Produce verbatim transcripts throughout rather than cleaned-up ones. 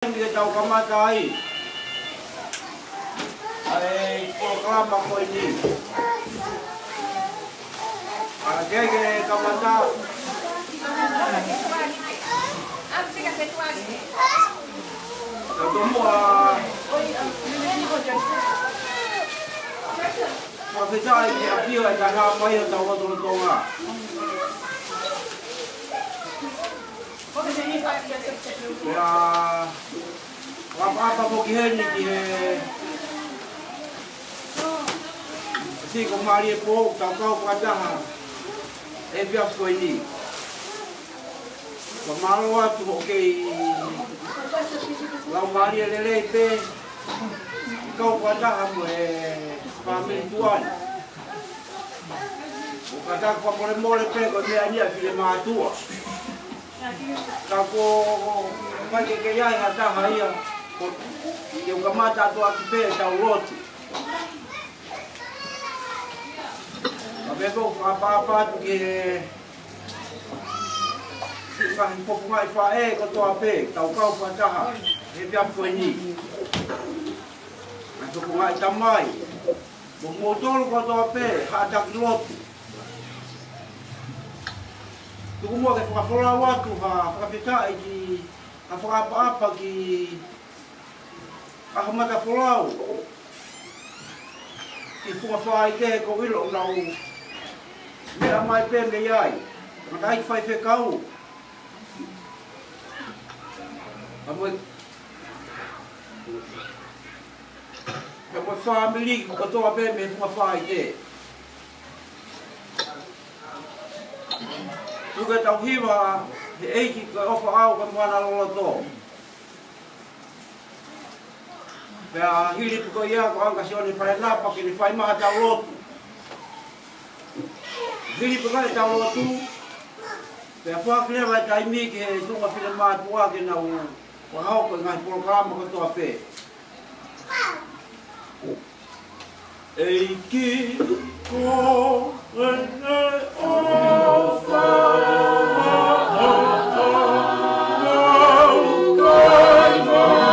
Ke tau kamata ai ʻa e polokalama ko eni. ʻA ia ke kamata, tau tomuʻa fakafetaʻi ki he ʻafio ʻa e Tamai ʻi hotau lotolotonga. Pea fakaʻapaʻapa foki heni ki he siʻi ko Malie Pō, tau kau fakataha he efiafi ko eni. Fakamālō atu hoʻo kei lau mālie lelei pē, kau fakataha mo e fāmili tuʻa ni. ʻOku ou kātaki fakamolemole pē ko e meʻa ni ʻa e finemātuʻa. Ka ko e ʻikai ke kei ʻi ai ha taha ia, ko e, ke u kamata atu ʻaki pē ʻetau lotu. Ka pea ʻoku ou fakaʻapaʻapa atu ki he siʻi ngaahi fofongaʻi faʻē kotoa pē, tau kau fakataha he efiafi ko eni. Ngaahi fofongaʻi tamai, mo kimoutolu kotoa pē, haʻa taki lotu. Tuku muʻa ke fakafolau atu ha fakafetaʻi ki, ha fakaʻapaʻapa ki ʻAhomatafoloau, ki Fungafāite, he ʻoku ou ʻilo ʻoku nau meʻa mai pē mei ai. Matai ki faifekau. Ka mo e, ka mo e fāmili kotoa pē mei Fungafāite. Tuku ke tau hiva he ʻEiki ko e ʻofa ʻau ko e moana loloto. Pea hili pē ko ia ko ʻAngasione Falenapa ke ne fai mai haʻatau lotu. Hili pē ko ia ʻetau lotu, pea foaki leva e taimi ki he tuʻunga finemātuʻa ke nau fakahoko e ngaahi polokalama kotoa pē. ʻEiki ko e ʻofa ʻau kai mana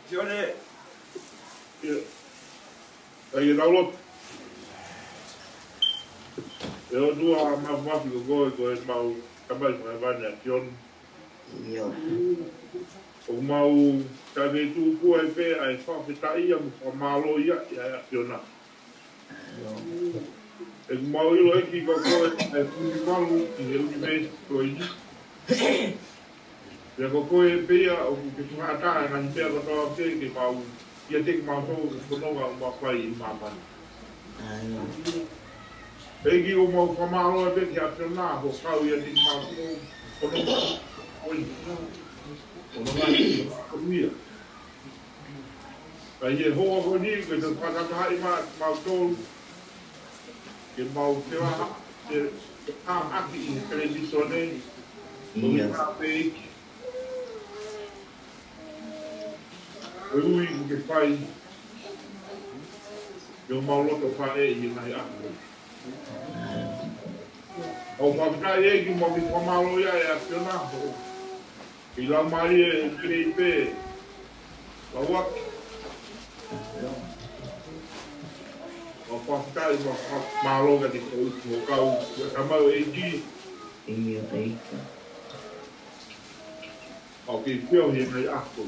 Sione. ʻIo. ʻAi ke tau lotu. ʻE ʻOtua Māfimafi, ko koe ko ʻemau Tamai Fakahēvani ʻa Sione. ʻIo. ʻOku mau taʻe tuku ai pē ʻa e fakafetaʻi mo e fakamālō ʻi he ʻAfiona. ʻIo. ʻOku mau ʻilo ʻEiki ko koe ʻa e funivalu ʻi he ʻunivēsi ko eni. Pea ko koe pē ia ʻoku ke fakaʻatā ʻa e ngaahi meʻa kotoa pē ke mau, ʻiate kimautolu ko e fononga ʻoku mau fai ʻi māmani. ʻEiki, ʻoku mau fakamālō atu ki he ʻAfiona hoʻo kau ʻiate kimautolu, fononga ko eni, fononga ko ia. Ka ʻi he houa ko eni, ko e fakatātā mai kimautolu ke mau fevaha, ke fevahaʻaki ʻi he televīsone, ʻi he ʻEiki. Ko e ui ʻoku ke fai, ʻi homau loto faʻē ʻi he ngaahi ʻaho. ʻOku fakafetaʻi ʻEiki, mau ke fakamālō ia ʻe ʻAfiona hoʻo ʻi laumālie ʻe pei pē lauaki. Mau fakafetaʻi, mau fakamālō kiate koe ʻi hoʻo kau, ʻi he tamau ʻEiki. ʻIo ʻEiki. Mau kei feohi he ngaahi ʻaho.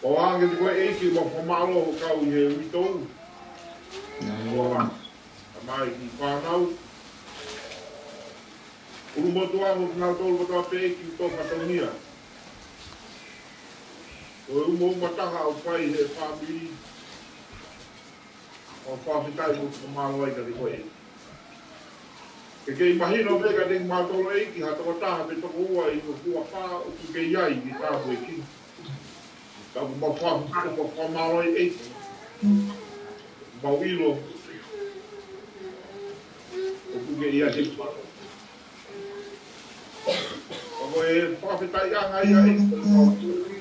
ʻOange kiate koe ʻEiki, mau fakamālō hoʻo kau ʻi he uitou. Tamai ki he fānau. ʻUlumotuʻa mo kinautolu kotoa pē ʻEiki ʻoku tō fatongia. Ko e umauma taha ʻoku fai he fāmili. ʻOku fakafetaʻi mo fakamālō ai kiate koe ʻEiki. Ke kei mahino pē kiate kimautolu ʻEiki, ha tokotaha pe toko ua ʻi ho huafa ʻoku kei ʻi ai ki he tāpuekina. Ka ʻoku mau fakafetaʻi mo fakamālō ai ʻEiki. Mau ʻilo ʻoku ke ʻiate kimautolu. Ka ko e fakafetaʻiʻanga ia ʻEiki, ʻoku mau tui,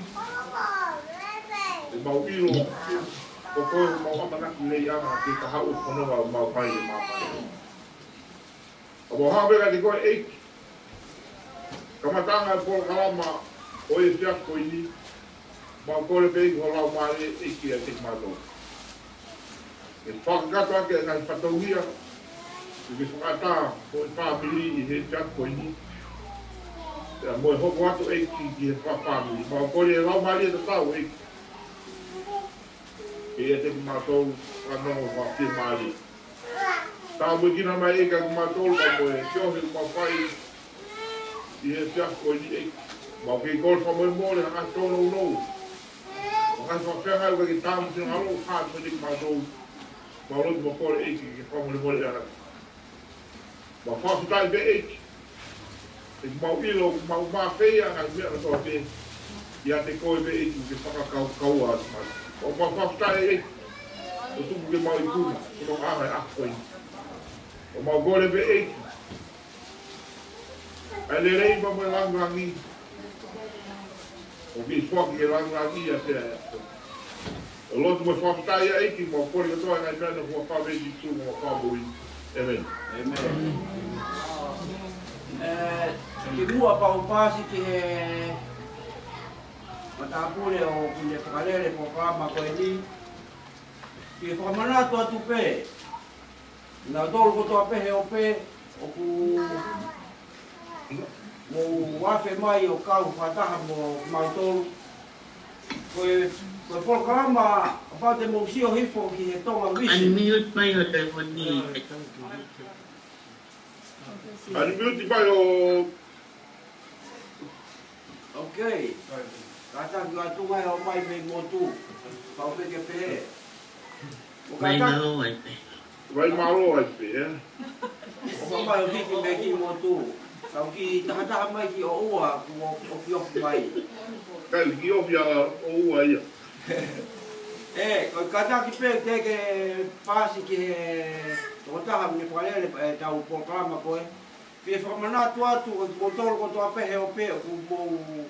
ʻoku mau ʻilo, ko koe ʻoku mau ʻamanaki lelei ʻanga ke ka haʻu ʻo fononga ʻo mau fai ʻi māmani. Ka mau hanga pē kiate koe ʻEiki. Kamataʻanga e polokalama ʻo e efiafi ko eni, mau kole pē ʻEiki ho Laumālie ʻEiki ʻiate kimautolu. Ke fakakakato ʻaki e ngaahi fatongia, ke ke fakaʻatā mo e fāmili ʻi he efiafi ko eni. Pea mo e hoko atu ʻEiki ki he fakafāmili. Mau kole e laumālie tatau ʻEiki. Ke ʻiate kimautolu, ka nongo fakafiemālie. Tāpuekina mai ʻEiki ʻa kimautolu, ka ko e feohi ʻoku mau fai ʻi he efiafi ko eni ʻEiki. Mau kei kole fakamolemole, ha ngaahi tōnounou, ha ngaahi fakafeangai ʻoku ʻikai ke tāmateʻi ʻa e ʻAlo, ka ko eni kimautolu. Mau lotu mo kole ʻEiki ke fakamolemole ʻa e ʻAlo. Mau fakafetaʻi pē ʻEiki. ʻOku mau ʻilo, mau mafeia ngaahi meʻa kotoa pē ʻiate koe pē ʻEiki ke fakakaukauʻi mai. ʻOku mau fakafetaʻi ʻEiki. ʻOku tuku ke mau ikuna, ko e ʻaho ko eni. ʻOku mau kole pē ʻEiki. ʻA e lelei pea mo e langilangi. ʻOku ke foaki e langilangi ʻiate koe. ʻOku lotu mo fakafetaʻi ʻEiki, mau kole kotoa e ngaahi meʻa ni ʻi ho huafa pē ʻEiki Sīsū ko homau Fakamoʻui. ʻĒmeni. ʻĒmeni. ʻE, kimuʻa pea u paasi ki he matāpule ʻoku ne fakalele e polokalama ko eni, ke fakamanatu atu pē, nautolu kotoa pē he ope, ʻoku mou afe mai ʻo kau fakataha mo kimautolu. Ko e, ko e polokalama, kapau te mou sio hifo ki he Tonga Vision. Unmute mai ho telefoni. Unmute mai ho. Okay. Kātaki atu mai ʻo mai mei motu. Pau pē ke pehē. ʻO mai kātaki. Mālō ai pē. Vai mālō ai pē, ē? ʻO mai ʻo hiki mei ki motu. Kau ki tahataha mai ki ʻoua, kuo ʻofi, ʻofi mai. Kai ki ʻofi ʻa ʻoua ia. ʻE, ko e kātaki pē te ke paasi ki he tokotaha ʻoku fakalele ʻetau polokalama ko ē. Fie fakamanatu atu, ko kimoutolu kotoa pē he ope ʻoku mou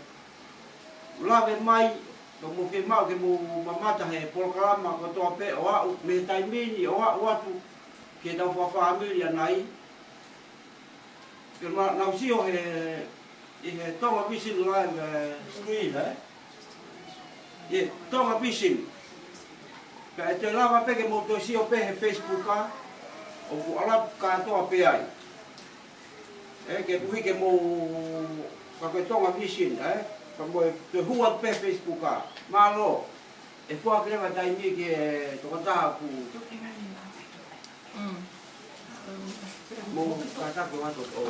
lave mai, ka mou fiemaʻu ke mou mamata he polokalama kotoa pē ʻo aʻu mei he taimi ni ʻo aʻu atu ki heʻetau fakafāmili ʻanai. Ke ma-, nau sio he, ʻi he Tonga Vision Live, eh, screen, eh? ʻI he Tonga Vision. Pea ʻe toe lava pē ke mou toe sio pē he Facebook ʻa, ʻoku ʻalu kātoa pē ai. ʻE, ke puhi ke mou, ka ko e Tonga Vision, eh? Ka mou toe hū atu pē he Facebook ʻa. Mālō. ʻE foaki leva taimi ki he tokotaha ʻoku. Mm. Mou kātaki atu ʻo.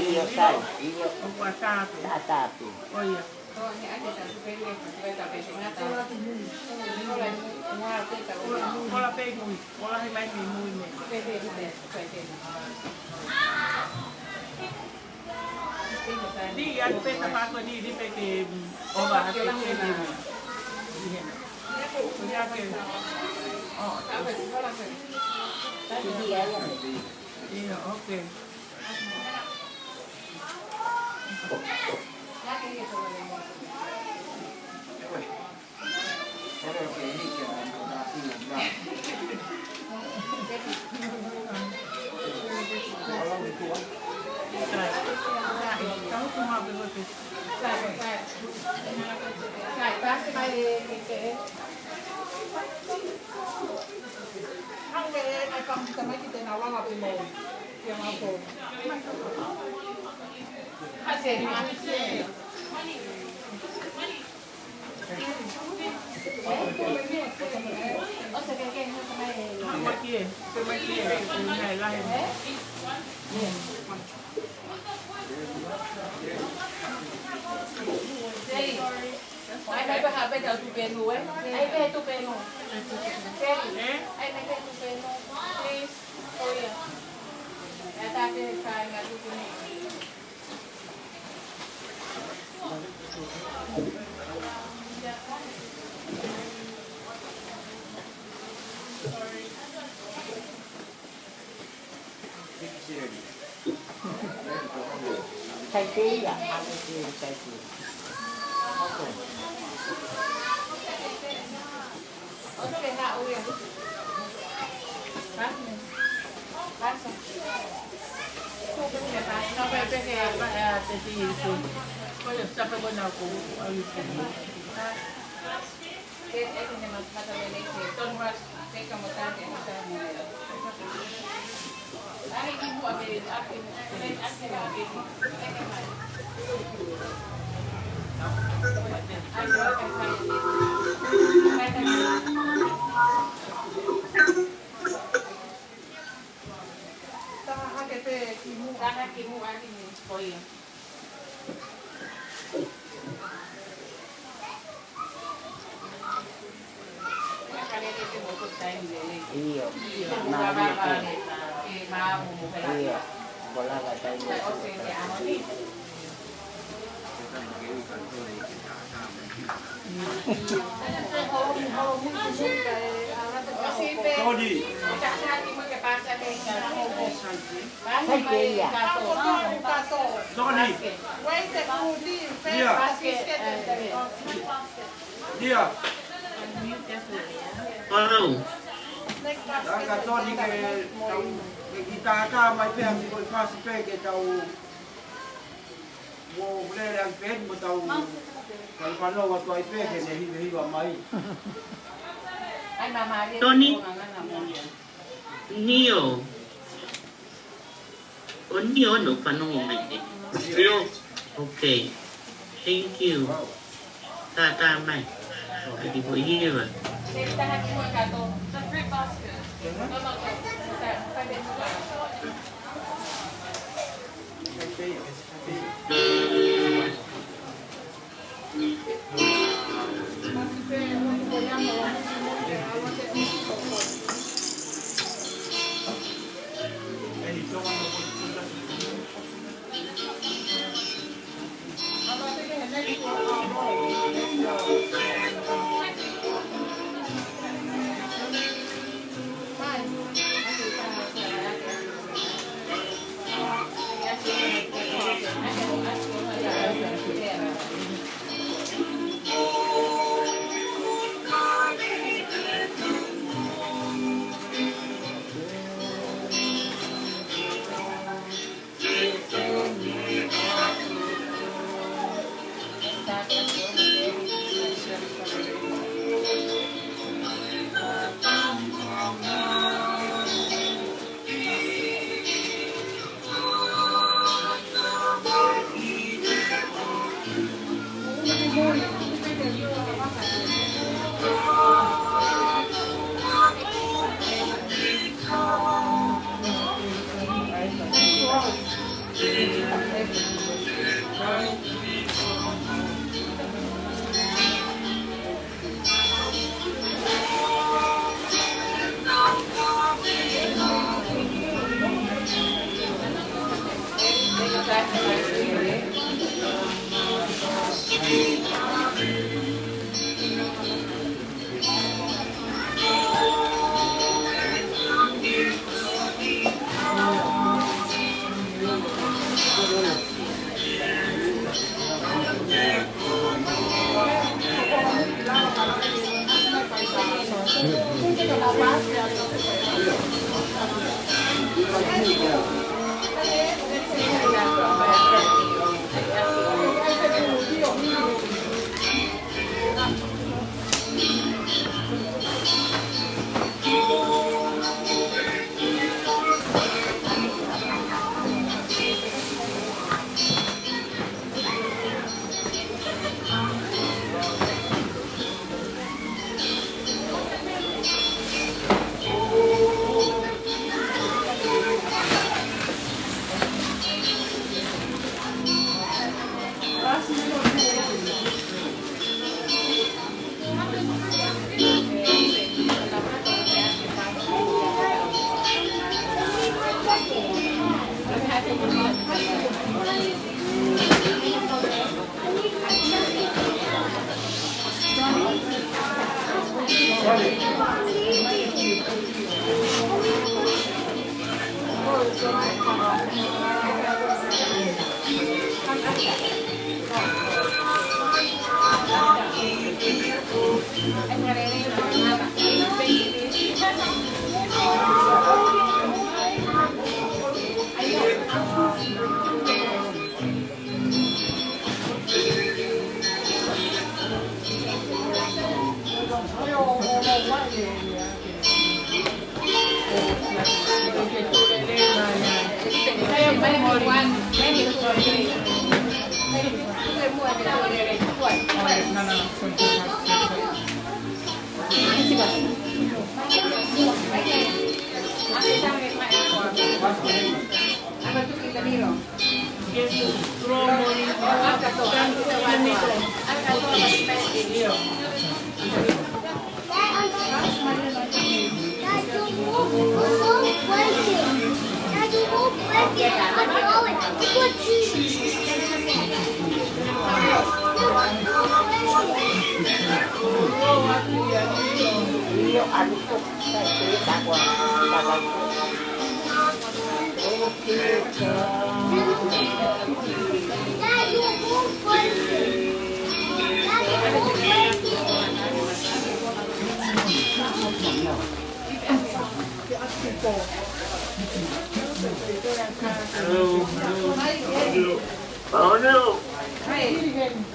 ʻIo, sai, ʻio. Tātāpē. ʻIo. Kola pē mui. Kola he mai mui mui mei. Ni, ia, pē ta pako ni, ni pē ke, mm, ova, ke, ke, ke, ni. Ia ke, oh. Ia, okay. ʻAi mai pē ha pē tau tupenu, ē? ʻAi pē tupenu. Keli. ʻAi mai pē tupenu. Please. Oh, yeah. ʻE tā ke kāinga tupenu. Sai pē ia, ʻave pē, sai pē. Taha hake pē ki muʻa. Taha ki muʻa ni. Ko ia. ʻIo. Mālie pē. ʻIo. Ko lava taimi. Tony. Sai pē ia. Tony. Ia. Ia. Au. Langa Tony ke tau, ke ʻI tātā mai pē ʻa e kiʻi foʻi fasi pē ke tau mo lele ʻaki pē mo tau, tau fanongo atu ai pē ke ne hivehiva mai. Tony. Nio. ʻO Nio ʻoku fanongo mai pē. Nio. Okay. Thank you. Tātā mai. ʻAi ke foʻi hiva.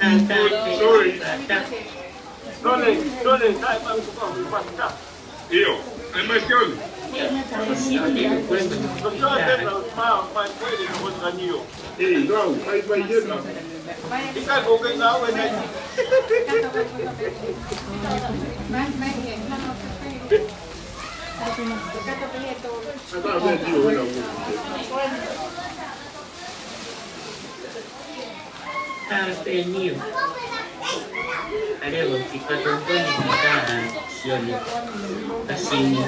Sorry. Sorry, sorry, taʻe mai ko ka, ko ka. ʻIo, ʻai mai Sione. Ei, no, ʻai mai ena. ʻIkai ko ke ngāue nei. Ka tā pē ʻio ena. Tapenio. Alelo ki patonton ki ka Sione. Kasini.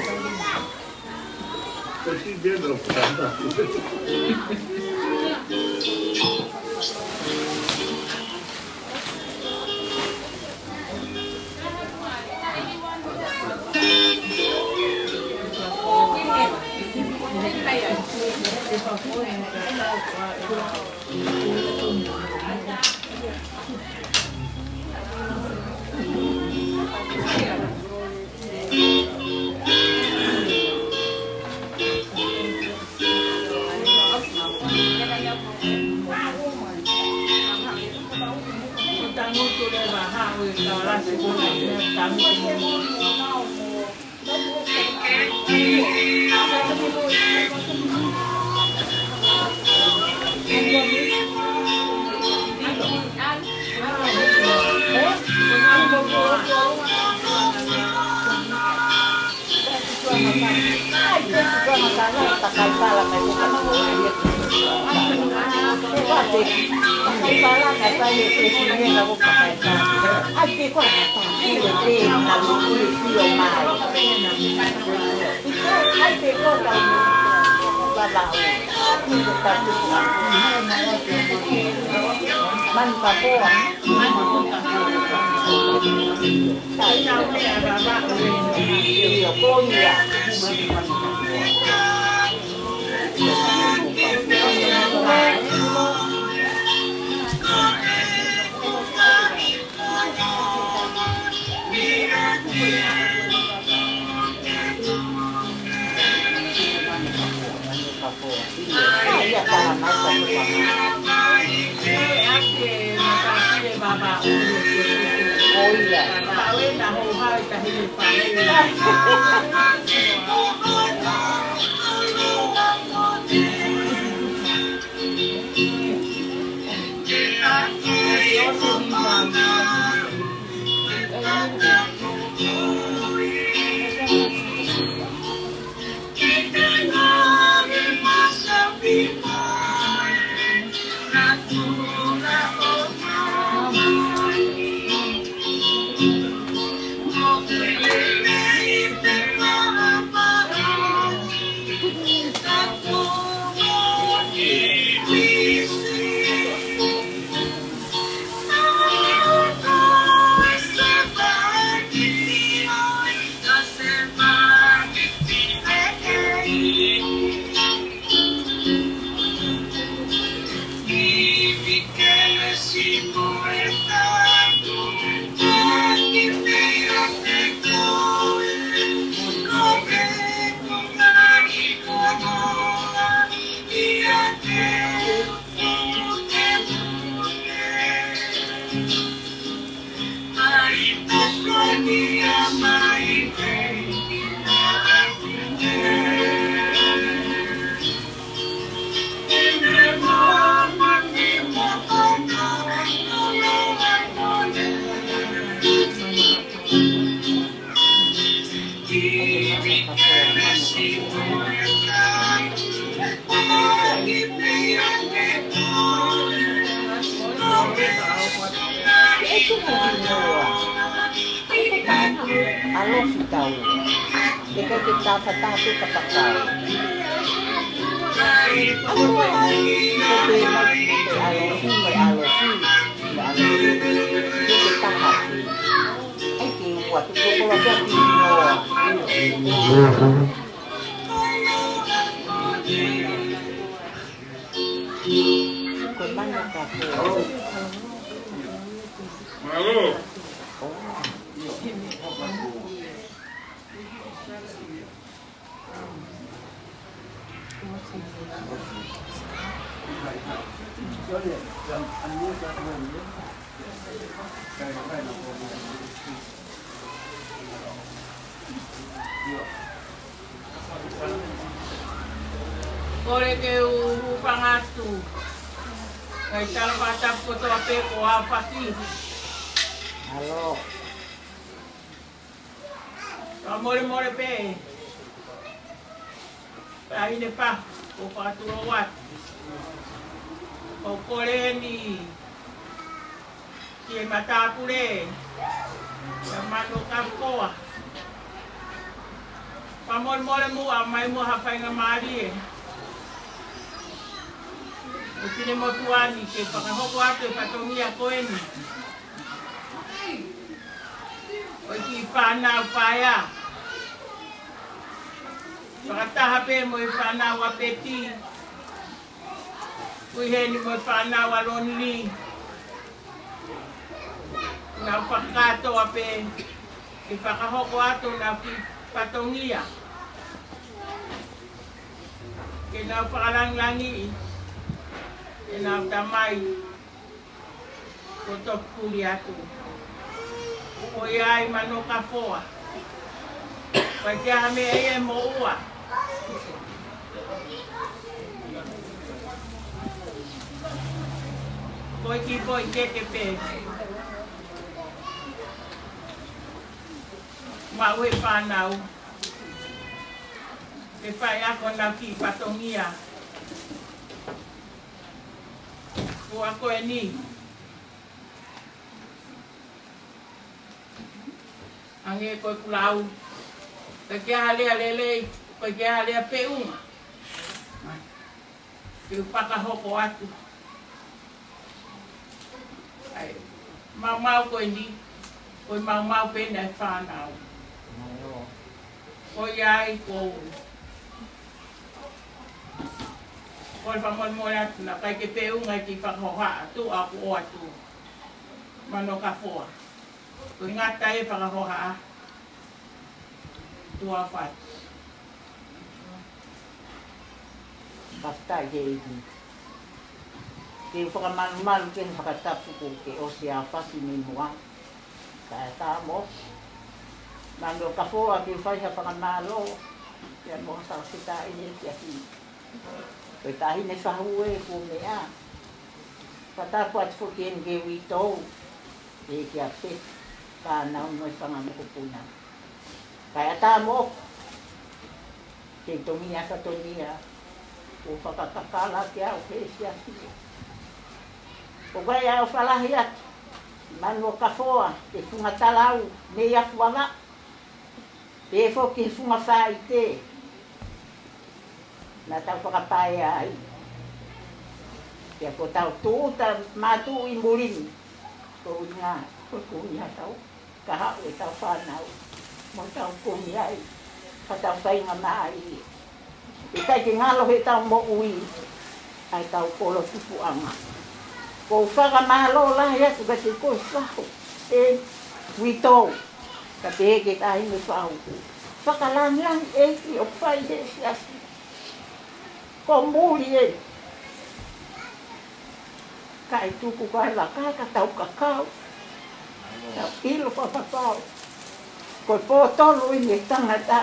Manu kapoa. ʻAlofi tau. ʻIkai ke tau fakataha pē kapakau. Ko e ʻalofi, ko e ʻalofi, ko e ʻalofi. Ko e taha pē. ʻAi ke ua, ke tokolahi atu ki noa. Ko e mana ka ko. Mālō. Ke u hūfanga atu. Kae tala fakatapu kotoa pē ko ʻAofaki. ʻAlo. Fakamolemole pē. Taʻahine Fahu, ʻoku ou fakatulou atu. ʻOku ou kole eni ki he matāpule, ʻa Manukafoa. Fakamolemole muʻa, ʻomai muʻa ha faingamālie ʻo e finemotuʻa ni ke fakahoko atu e fatongia ko eni. Ko e kiʻi fānau paea. Fakataha pē mo e fānau ʻa Peti. Kui heni mo e fānau ʻa Lonili. Nau fakakātoa pē ke fakahoko atu ʻenau kiʻi fatongia. Ke nau fakalangilangiʻi ʻenau tamai ko Tokupuli atu. Ko ia ai Manukafoa. Ko e kiʻi meʻa ia mo ua. Ko e kiʻi foʻi keke pē. Maʻu ʻe he fānau. Ke fai ʻaki honau kiʻi fatongia. Ko ʻa ko eni. Hangē ko ʻeku lau. ʻIkai ke ʻi ai ha lea lelei, ʻikai ke ʻi ai ha lea feʻunga ke u fakahoko atu. ʻAi, maumau ko eni, ko e maumau pē ʻa e fānau. Ko ia ai ko u kole fakamolemole atu naʻe ʻikai ke feʻunga e kiʻi fakahohaʻa, tuʻa kuo ʻoatu. Manukafoa. Ko e ngata e fakahohaʻa. Tuʻa ʻofa atu. Fakafetaʻi ʻEiki. Ke u fakamalumalu ke u fakatapu kuo ke ʻosi ʻAofaki mei muʻa. Kae ʻatā mo Manukafoa ke u fai ha fakamālō. Pea mo ha fakafetaʻi ʻEiki ʻa ki Ko e taʻahine Fahu ē kuo meʻa. Fakatapu atu foki eni ki he uitou, ʻe ki ʻApē, fānau mo e fanga mokopuna. Kae ʻatā mo ke u tongi ʻa e fatongia, ʻo fakakakala ke au he siasi. ʻOku ʻi ai ʻa e ʻofa lahi atu, Manukafoa, ki he funga talau, mei ʻAfuvavaʻu. Pea foki he funga faite. Naʻa tau fakapaea ai. Pea ko ʻetau tūʻuta mātuʻu ʻi muli ni. Ko e ʻuhinga, ko e kumi ʻa ʻetau kahaʻu ʻetau fānau. Mo tau kumi ai. Ka tau faingamālie. ʻIkai ke ngalo heʻetau moʻui, ʻa ʻetau kolo tupuʻanga. ʻOku ou fakamālō lahi atu kiate koe Fahu, ʻe uitou, ka pehē ki he taʻahine Fahu. Fakalangilangi ʻEiki ʻoku fai he siasi. Ko muli ē. Kae tuku kae laka ka tau kakau. Tau ʻilo fakapapau. Ko e pō tolu ʻeni e tangata,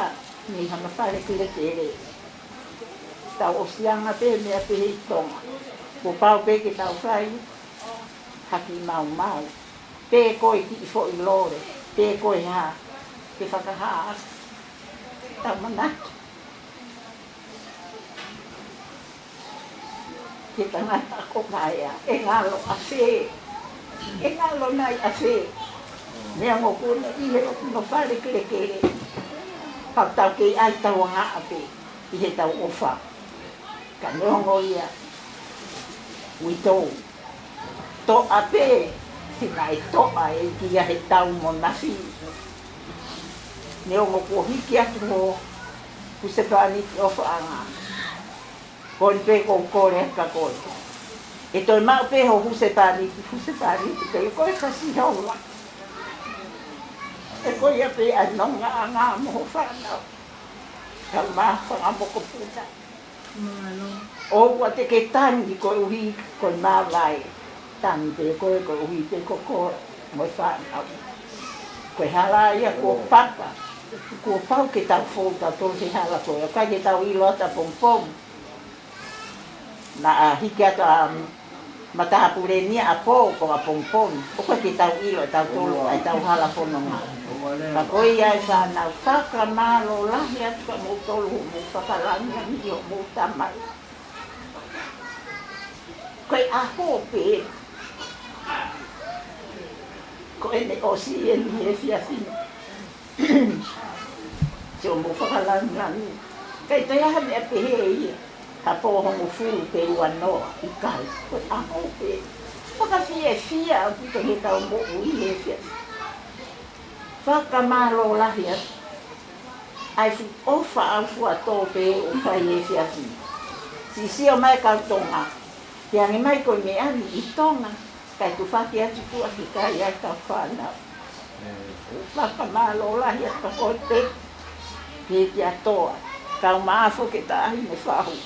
mei ha fale kelekele. Tau ʻosi anga pē meʻa pehē ʻi Tonga. Kuo pau pē ke tau fai ha kiʻi maumau. Pe ko e kiʻi foʻi lole. Pe ko e hā. Ke fakahā. Tau manatu. Ke tangata ko kaea, ʻe ngalo ʻafē, ʻe ngalo nai ʻafē. Neongo kuo ne ʻi he ʻoku no fale kelekele, ka tau kei ʻai tau anga ʻapē, ʻi heʻetau ʻofa. Ka neongo ia, uitou. Toʻa pē, he naʻe toʻa ʻEiki ia he tau mo nafi. Neongo kuo hiki atu ho husepāniti ʻofaʻanga. Ko eni pē ʻoku ou kole atu kia koe. ʻE toe maʻu pē ho husepāniti, husepāniti pē ko e kasi hola. ʻE ko ia pē ʻa e nongaʻanga mo ho fānau. Ka ma fanga mokopuna. Mālō. ʻOua te ke tangi koeʻuhi ko e māvae. Tangi pē koe koeʻuhi pē ko koe mo e fānau. Ko e hala ia kuo papa. Kuo pau ke tau fou tautolu he hala ko ē. ʻIkai ke tau ʻilo atu ʻapongipongi. Naʻa hiki atu ʻa Matāpule ni ʻapō ko ʻapongipongi. ʻOku ʻikai ke tau ʻilo ʻe tautolu ʻa ʻetau hala fononga. Ka ko ia ʻe fānau, fakamālō lahi atu kia moutolu hoʻomou fakalangilangi hoʻomou tamai. Ko e ʻaho pē ko eni ʻosi eni he efiafi ni. Te u mou fakalangilangi. ʻIkai toe ʻi ai ha meʻa pehē ia. Ha pō hongofulu pe uanoa, ʻikai. Ko e ʻaho pē. Fakafiefia ʻaupito heʻetau moʻui he efiafi. Fakamālō lahi atu. ʻA e fuʻu ʻofa ʻaufuatō pē ʻoku fai he efiafi. Siʻi sio mai kau Tonga. Ke hangē mai ko e meʻa ni ʻi Tonga. Kae tufaki atu tuʻa ke kai ai kau fānau. Fakamālō lahi atu ka ko e te. Ke kia toa. Kau māfo ke tahi ne fahu.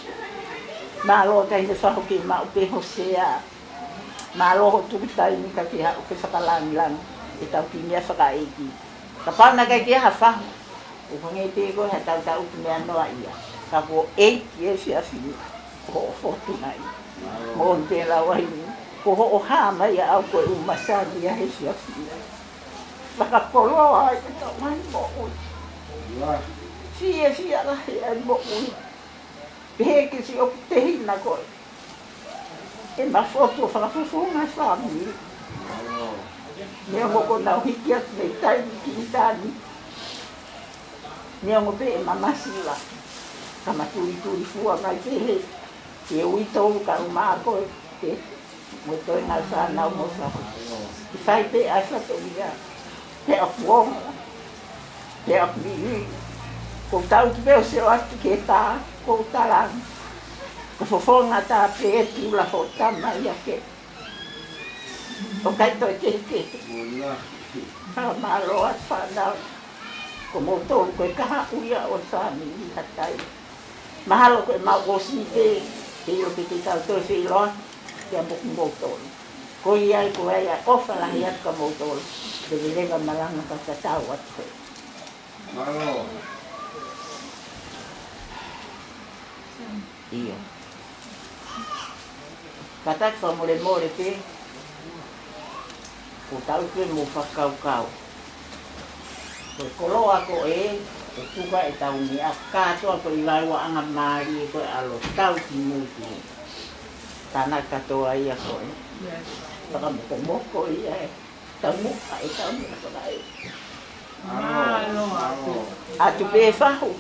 Mālō tahi ne fahu ke maʻu pē ho sea. Mālō hoʻo tuku taimi ka ke haʻu ke fakalangilangi ʻetau kiʻi meʻa fakaʻeiki. Kapau naʻe ʻikai ke ʻi ai ha fahu, ʻoku hangē pē ko e ha tautau ki meʻa noa ia. Ka ko e ʻeiki he efiafi ni, ko hoʻo fōtunga ia. Mo ʻoku te lau ai ni, ko hoʻo hā mai ʻa au ko e ʻū masani ia he efiafi ni. Fakakoloa ai ʻetau ngaahi moʻui. Fiefia lahi ai moʻui. Pehē ki siʻoku tehina ko ē. ʻE mafotu ʻo fakafofonga e fāmili. Neongo kuo nau hiki atu mei taimi ki taimi. Neongo pē ʻe mamasi la. Ka ma tulituli fua mai pehē. Ke uitou ka uma ko ē. Ke mo toe ngaahi fānau mo sa. Ke fai pē ʻa e fatongia. Pea kuo, pea kuo mili. Ko tau ki peo se o atu ke tā, ko talang. Ko fofonga tā pē tu la ho tama ia ke. ʻOku ʻikai toe kehekehe. Ka mālō atu fānau. Ko moutolu ko e kahaʻu ia ʻo e fāmili ha taimi. Mahalo ko e mau ʻosi pē, ke ʻilo ke te tau toe feʻiloa, ke amo ki moutolu. Ko ia ai ko e ʻofa lahi atu kia moutolu. Ke leleva malanga ka tatau atu ko ē. Mālō. ʻIo. Kātaki fakamolemole pē, ko tau pē mo fakakaukau. Ko e koloa ko ē, ʻe tuka ʻetau meʻa kātoa ko e ʻi vaiua anga mālie ko e ʻalu tau ki mui ki. Tāna kātoa ia ko ē. Fakamokomoko ia ē. Tau muka e tau muka fakaʻeiki. Mālō atu. ʻAtu pē fahu.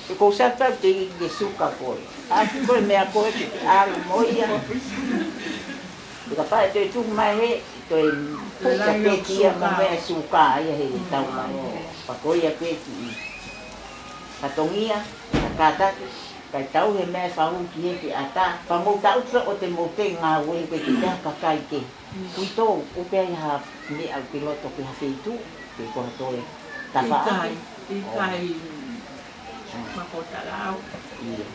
ʻE ko sa tau te i ke suka ko ē. ʻAtu ko e meʻa ko ē ke te ʻalu mo ia. ʻE ka pae te tuku mai he, toe puta pē kia mo meʻa suka ia he tau mai. Pea ko ia pē ki. Fatongia, ka kātaki, kae tau he meʻa fahu ki he ke ata. Pea mou tau pē ʻo te mou te ngāue he ko e ki te kakai ke. Kuitō, ʻoku ʻi ai ha meʻa ʻoku ke loto ke ha feituʻu, ke ko ha toe tafaʻaki. ʻIkai, ʻikai. Mako talau. ʻIo.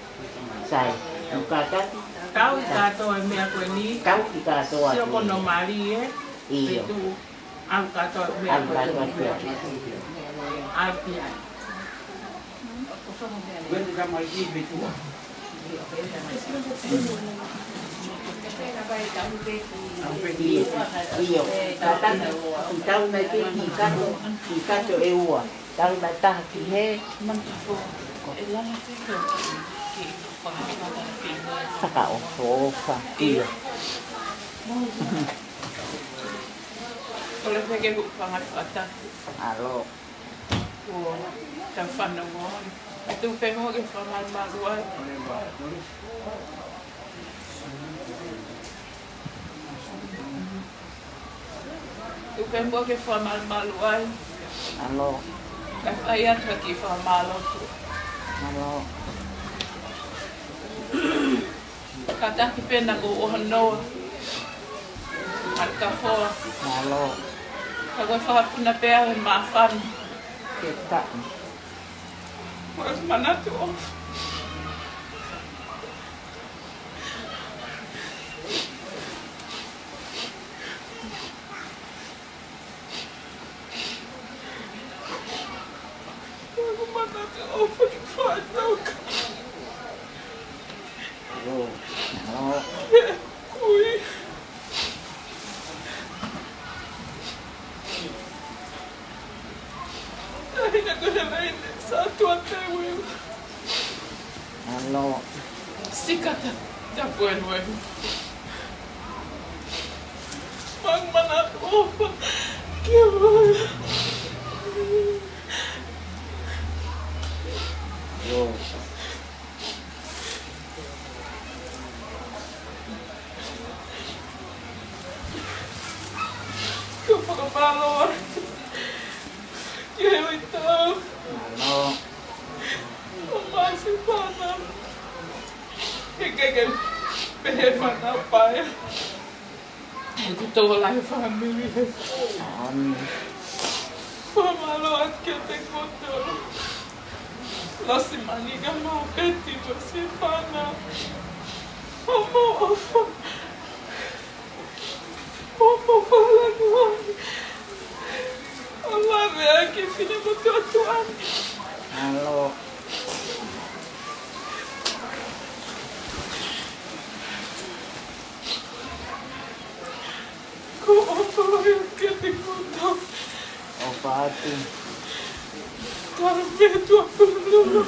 Sai, ʻoku kātaki. Tau ʻi kātoa e meʻa ko eni. Tau ʻi kātoa. Sio ko no mālie. ʻIo. Feituʻu. Au kātoa e meʻa ko eni. Au ki ai. ʻIo, ʻio. Tau mai pē ki kato, ki kato ʻe ua. Tau mai taha ki he. Fakaʻofoʻofa. ʻIo. Kole pē ke u fanga fakata. ʻAlo. Ko tau fanongo. Tuku pē muʻa ke fakamalumalu ai. Tuku pē muʻa ke fakamalumalu ai. ʻAlo. Kae fai atu ha kiʻi fakamālō. ʻAlo. Kātaki pē naʻa ku ʻohanoa. ʻAlu ka foa. Mālō. Ka ko e fakapuna pē au he māfana. Ke taʻu. Ko e manatu ʻofa. Ko e manatu ʻofa ki fānau ka. Bueno, bueno. Manumanu ʻofa. Kia ora. Ko fakamālō atu ki he uitou. Mālō. ʻO māsi pana. Ke ke ke pehē fana pae. He kuo tō lahi e fāmili. Amen. Fakamālō atu kiate kimoutolu. Losi mani ka mau peti mo si fana. Hoʻomou ʻofa. Hoʻomou fakalāngilangi. ʻO lave ʻa e kiʻi finemotuʻa tuʻa ni. Mālō. Ko e ʻofa lahi atu kiate kimoutolu. ʻOfa atu. Tala mei tuʻa pululu.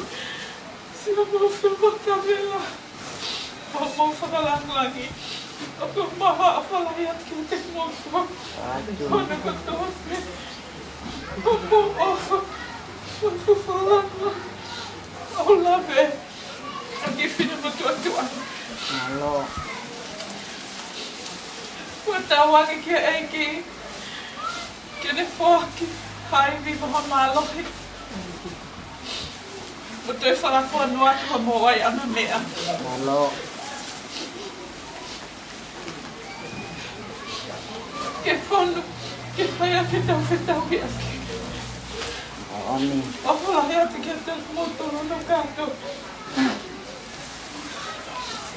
Sila mau fema kavela. Hoʻomou fakalāngilangi. ʻOku mau ʻofa lahi atu kiate kimoutolu. Atu. Hono kotoa pē. Hoʻomou ʻofa. Hoʻomou fakalāngilangi. ʻO lave ʻa e kiʻi finemotuʻa tuʻa. Mālō. Kuo tauange ki he ʻEiki ke ne foaki ha ivi mo ha mālohi. Mo toe fakafonua ki hoʻomou ʻai ʻa e meʻa. Mālō. Ke fonu, ke fai ʻaki e tau fetauhiʻaki. ʻOni. ʻOfa lahi atu kiate kimoutolu hono kātoa.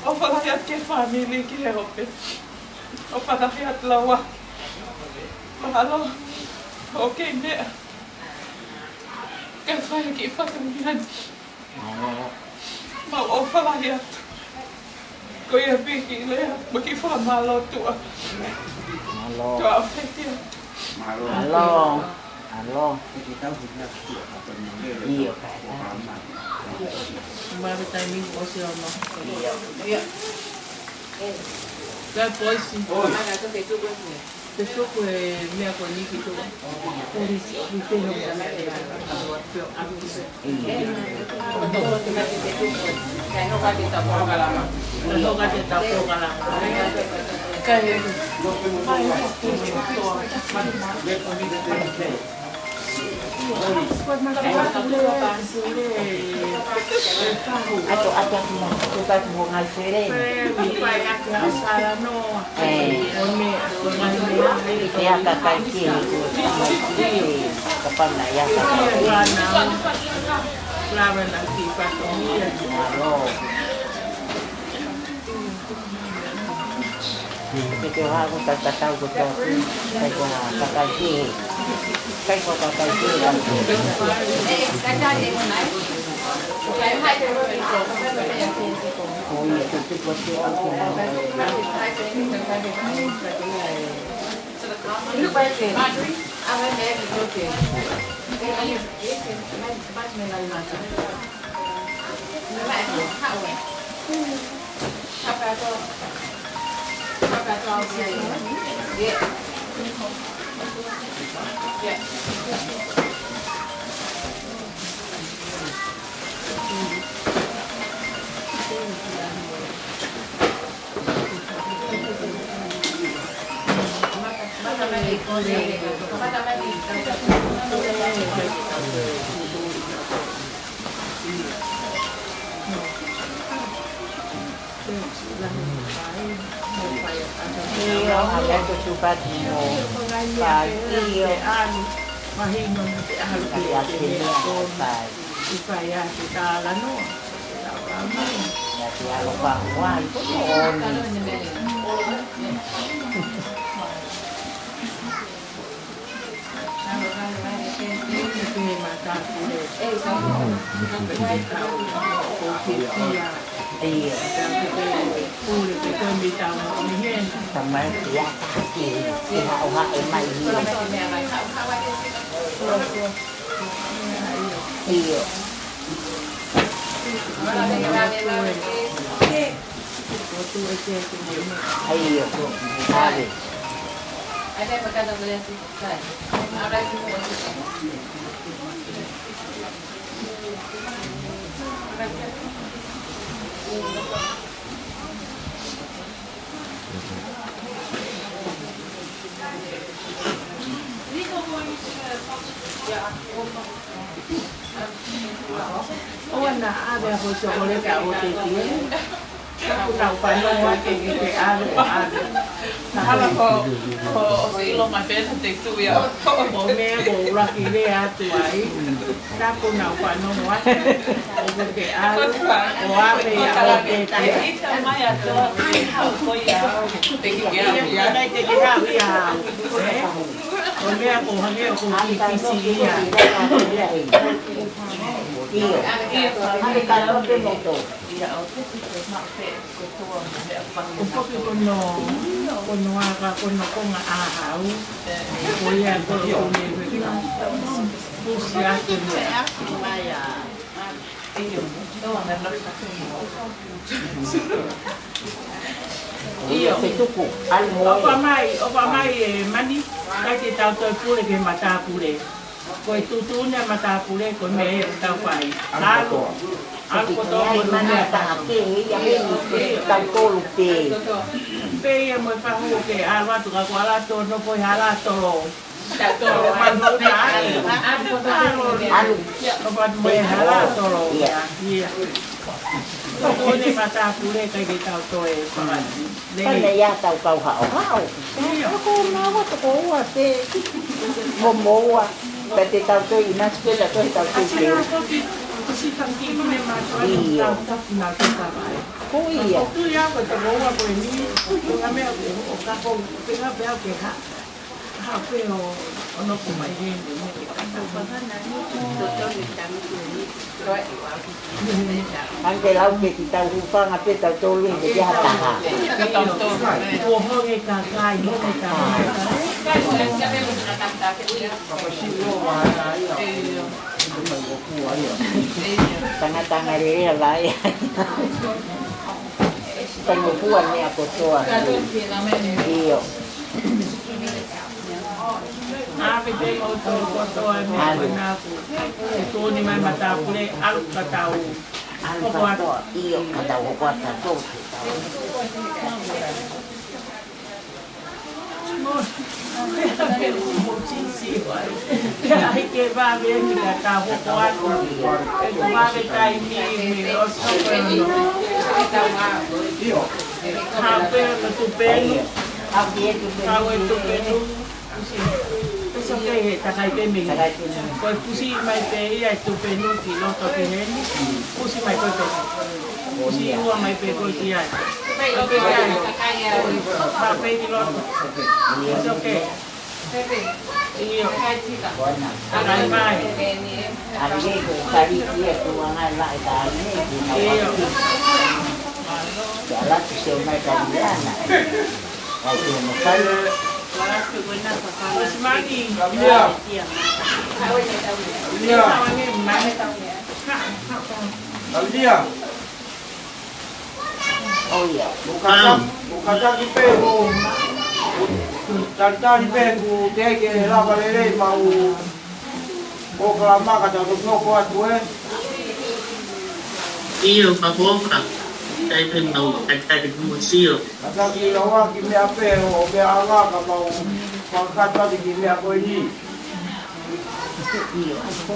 ʻOfa lahi atu ki he fāmili ki he ope. ʻOfa lahi atu Laua. Mahalo ʻoku kei meʻa. Ke fai ki fatu mian. Mālō. Mau ʻofa lahi atu. Ko ia pē kiʻi lea, mo e kiʻi fakamālō tuʻa. Mālō. Tuʻa ʻofa atu. Mālō. Mālō. ʻIo, kātaki. Mālō taimi ʻosi ʻono. ʻIo. ʻIo. Ka poisi. Te tuku e meʻa ko eni ki tuʻa. Polisi, ʻoku te hoko mai. Ka hoko atu e tau polokalama. Ka hoko atu e tau polokalama. Ka he, mai, ʻato, ʻato, ʻato, ʻato, ʻato, ʻato, ʻato, ʻato, ʻato, ʻato, ʻAi, ʻe aka kai ke, ke kapana ʻe aka kai. Mālō. Ke ke haku tatatau ko tau, kai ko aka kai ke. Kai ko aka kai ke. Ko ia, ko te ko te au ko. ʻIo, a me to tuka tino. Ka ʻio. Mahino na te alu ki te mea ko pai. I fai ʻa e talanoa. Ia te alo pa wai ko ʻoni. ʻIo. Tamai ia taki, ke haʻohaʻo mai ʻio. ʻIo. ʻAi ʻio. ʻAve. ʻOua naʻa ʻave ʻa hoʻo sokoleti ʻo te tie. Taku tau fanongo ake ki he ʻalu ʻo ʻave. Naʻa hala ko, ko, ʻosi ʻilo mai pē te tui au. Ko e meʻa ko ʻuluaki lea atu ai. Taku nau fanongo atu. ʻOku ke ʻalu ʻo ʻave ia ʻo te tie. Ia, ia, ia, te ke haʻu ia au. Ko e meʻa ko hangē ʻoku kikisi ia. ʻIo. Hangē ka lote moto. ʻO foki ko hono, ko hono aka, ko hono konga ʻahau. Ko ia ko e kone weka. Kusi ake mo. ʻIo. ʻIo. Fetuku, ʻalu mo ʻOfa mai, ʻofa mai ē Mani, ʻikai ke tau toe pule ki he matāpule. Ko e tuʻutuʻuni ʻa e matāpule, ko e meʻa ē ʻoku tau fai. ʻAlu, ʻalu kotoa mo e meʻa taha pē, ia he ni tau tolu pē. Pē ia mo e fahu ke ʻalu atu ka ko ala to no ko e hala tolo. Tolo, ʻalu, ʻalu. ʻAlu. ʻOfa mo e hala tolo. Ia. Ia. Ko e matāpule ʻikai ke tau toe fai. Ka ne ia tau kau haʻohaʻo. ʻIo. Ko e maua toko ua pē. Mo moua. Ka te tau toe ʻinasi pē, ka toe tau toe pē. ʻIo. Ko ia. Hangē lau ke ki tau hūfanga pē tau tolu ʻi he ha taha. Kuo honge kakai, honge kakai. Tangata ngalele a vai. Tangata pua ne a kotoa. ʻIo. ʻAve pē kimoutolu kotoa ē, meʻa ko ena ʻoku tō ni mai matāpule, ʻalu ka tau hoko atu. ʻIo, ka tau hoko atu. ʻAi ke vave ni ka tau hoko atu. ʻE ko vave taimi ni, ʻosi ko ē. ʻIo. Ka pē ko tupenu. Ka pē tupenu. Kusi. Pea sio ki he takai pē mei. Takai pē mei. Ko e kusi mai pē ia e tupenu ki loto ki heni. Kusi mai ko ē pē. Kusi ua mai pē ko ē ki ai. Mai pē ki ai. Ka pē ki loto. Sio ki. ʻIo. Takai mai. ʻIo. Ua. Lia. Lia. Lia. ʻO ia. Mokata, mokata ki pē ko. Talitali pē ku te ke lava lelei mau. Ko ka maka ta ko ko atu ē. ʻIo, ka ko ka. Tai pē mau, tai tai pē mau sio. Ka ta ki lawa ki meʻa pē ʻo meʻa ala ka mau. Ka ka ta ki meʻa ko eni. ʻIo, ʻai ko.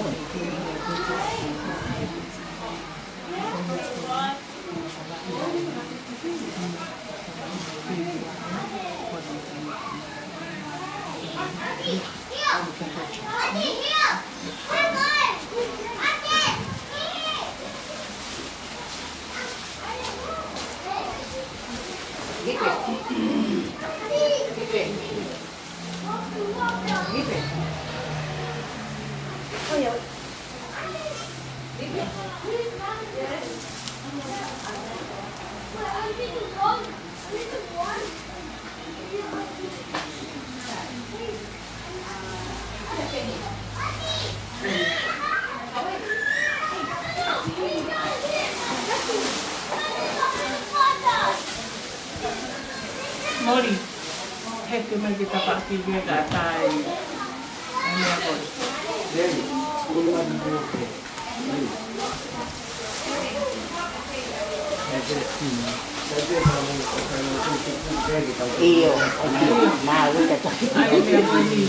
Ke mai ke tapaʻaki ki he kakai. ʻA e meʻa ko ē. ʻIo, ʻio, nā, ui ka toki. ʻA e meʻa ko eni.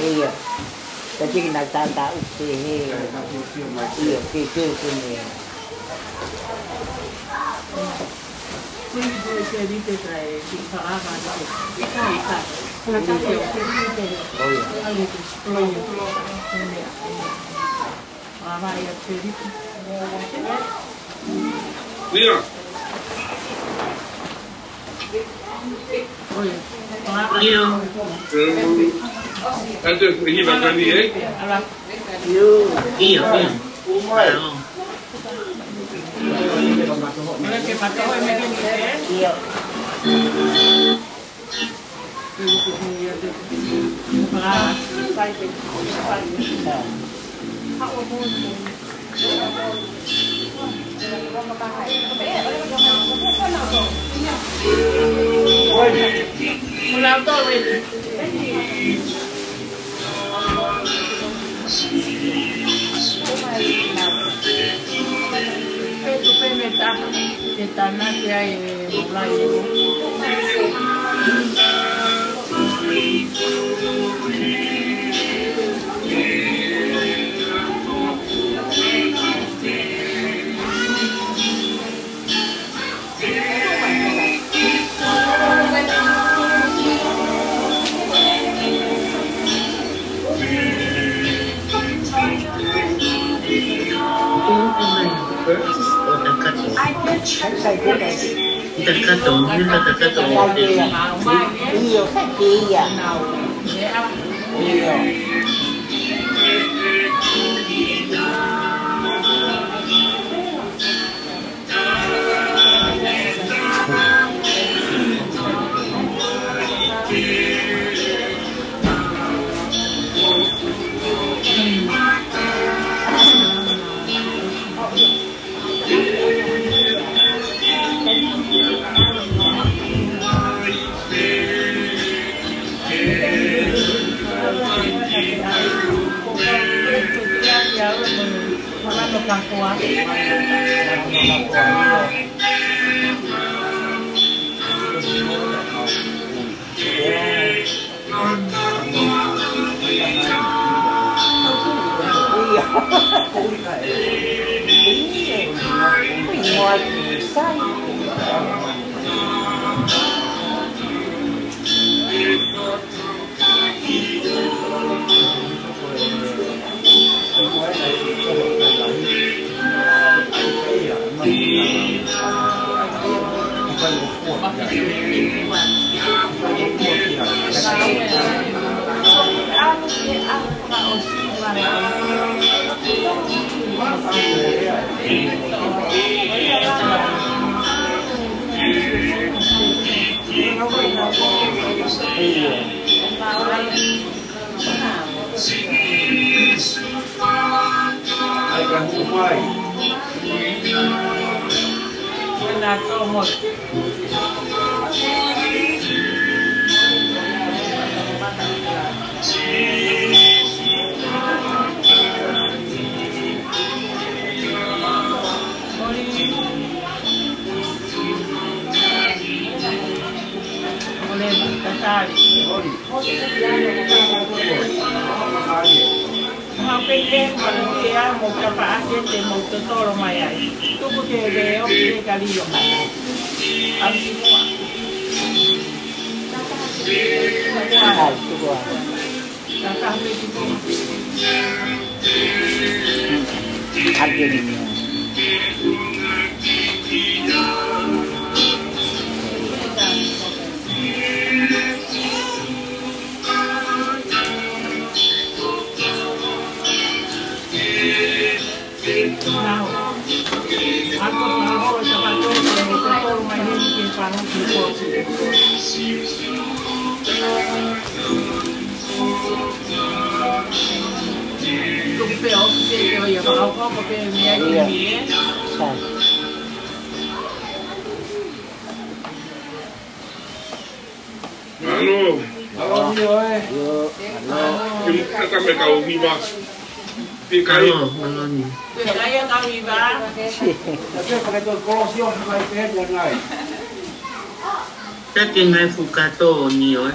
ʻIo. Ka tiki nā tātā uke he. ʻIo, ke ke ke me. ʻIo. ʻIo. Ante, ini bakani, eh? ʻIo, ʻio. ʻIo. Pe tu pe me ta, te tana ke ai e mulai. Takato, takato, ʻio, ka ke ia. ʻIo. ʻAi ka hū mai. Ko ena tō mo. Ole tatali. Mau pehē, mau pehē, mau tapaʻaki ʻete mau totolo mai ai. Tuku ke le o ke kalio mai. Au ki mua. Ai, tuku ai. Tata me ki mua. Ai, ke li mua. Ia. Sai. Mālō. Mālō, Nio, ē. Mālō. Ke muka ka me kau hiva. Pē kai. Mālō, mālō, Nio. Pē kai ʻa kau hiva. Pē kai tō kolosi ʻo kai pē ʻia ngai. Taki ngai fukato, Nio, ē.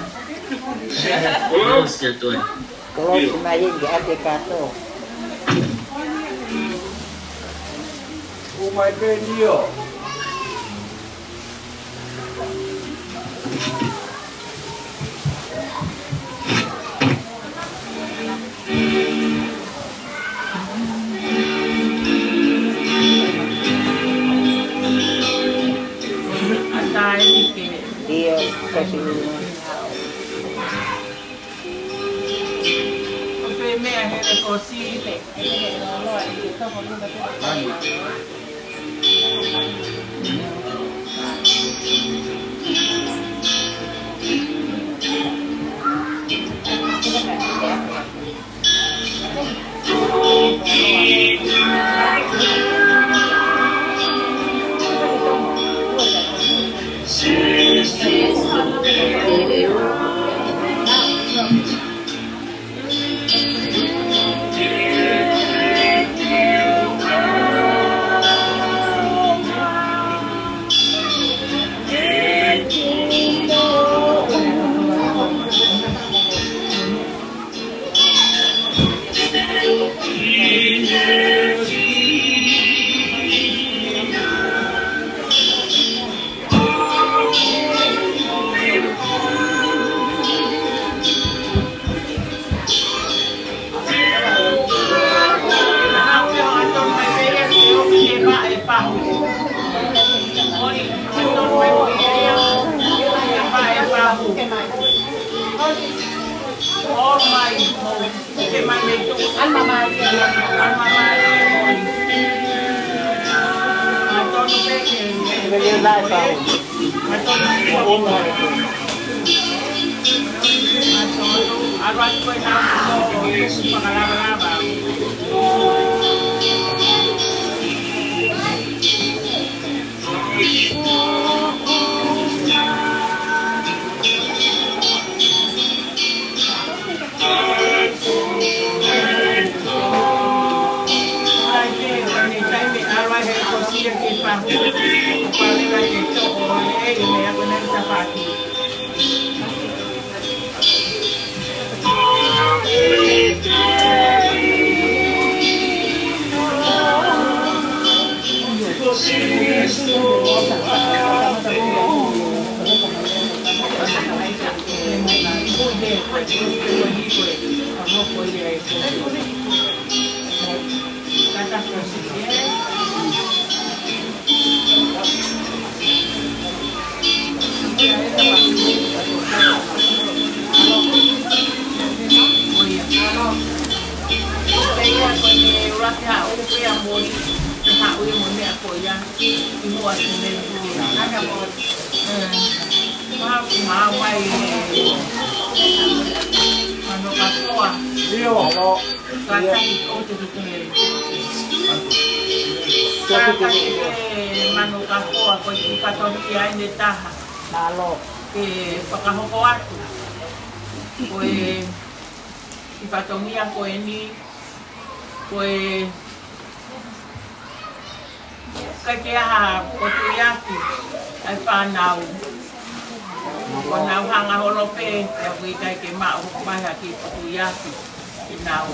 Mālō. Kolosi atu, ē. Kolosi mai heni ʻa e kato. ʻOmai pē, Nio. Nio, kasi. ʻO pē meʻa he ko si. Mālō. Kātaki ʻo te tuku he. Kātaki he mano ka hoa ko e kiʻi fatongia ʻe taha. Mālō. Ke fakahoko atu. Ko e kiʻi fatongia ko eni, ko e ʻikai ke ʻi ai ha potuʻi ʻaki ʻa e fānau. Ko ʻenau hanga holo pē, pea ʻoku ʻikai ke maʻu mai ha kiʻi potuʻi ʻaki ʻenau.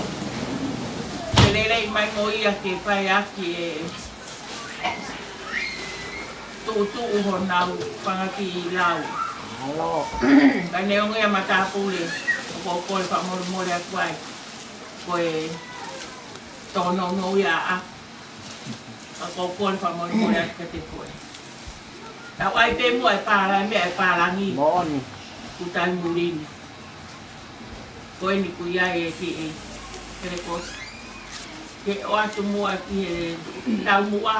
Ke lelei mai mo ia ke fai ʻaki e tuʻutuʻu honau fanga kiʻi lau. Mālō. Ka neongo ia matāpule, ʻoku ou kole fakamolemole atu ai. Ko e tōnounou ia ʻaʻaku. Ka ʻoku ou kole fakamolemole atu kiate koe. Tau ʻai pē muʻa e pālangi, meʻa e pālangi. Moʻoni. Kuo taimi muli ni. Ko eni kuo ʻi ai e kiʻi, e, kelekosi. Ke ʻoatu muʻa ki he taumuʻa.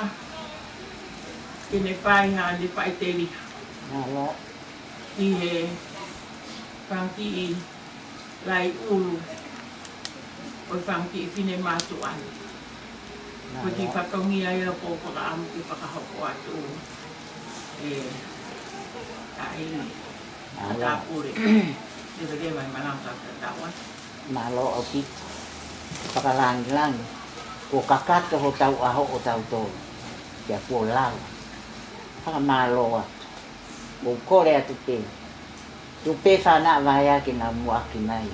Ke ne fai haʻane faʻiteliha. Mālō. ʻI he fanga kiʻi lai ʻulu ʻo e fanga kiʻi finemātuʻa ni. Ko e kiʻi fatongia ia ʻoku ou fakaʻamu ke fakahoko atu. ʻE, ʻa eni. Ala. Tāpule. Te ke mai malanga ka tawa. Mālō ʻaupito. Fakalangilangi. Kuo kakato hotau ʻaho ʻotautolu. Pea kuo lava. Fakamālō atu. Mou kole atu pē. Tuku pē fānau vaea ke nau muʻaki mai.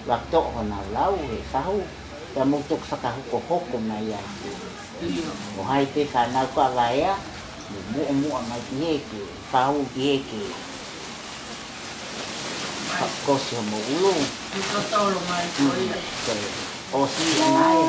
Vaka toʻo honau lau he fahu. Pea mou toki fakahokohoko mai ai. ʻO hai pē fānau ka vaea, mou muʻomuʻa mai ki hē ke, fahu ki hē ke. Fakakosi hoʻomou ʻulu. Totolo mai ko ia. Ko e ʻosi mai.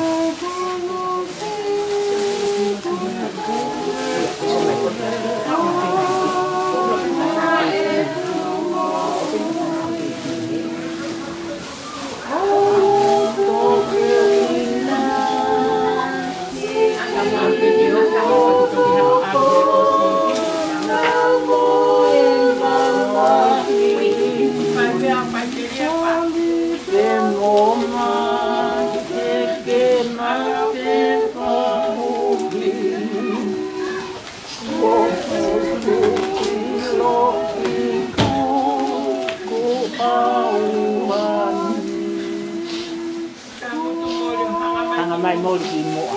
Hanga mai Moli ki muʻa.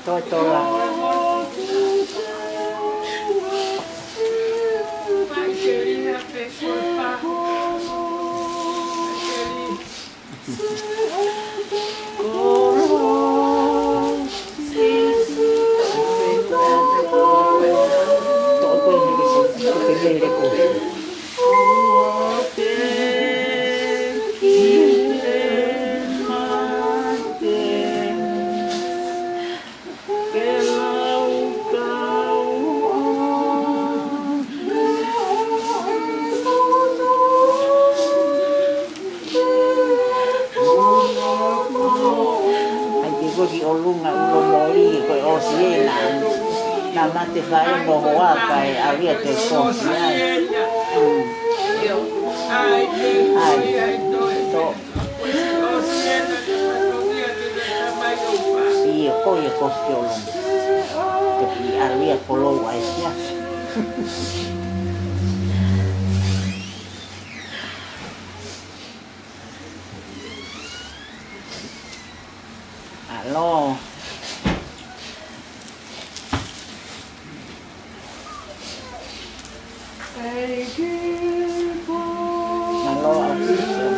Toe tola. ʻAi ke ko ki ʻolunga ulo Moli, ko e ʻosi ē na, na mate fai no hoa kae ʻalu ia te kosi ai. Mm. ʻAi, to. Ia, ko ia kosi ʻolunga. Te ki ʻalu ia polou ai sia. ʻAlō. ʻAlō, ʻaupito.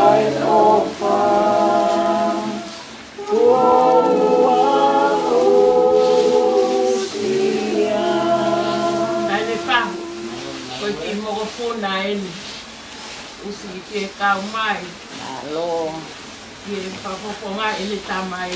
ʻAi ʻofa, ʻoua ʻusia. Taʻahine Fahu, ko e kiʻi mokopuna eni. ʻOsi ke kau mai. Mālō. Ke fakafofongaʻi ʻene tamai.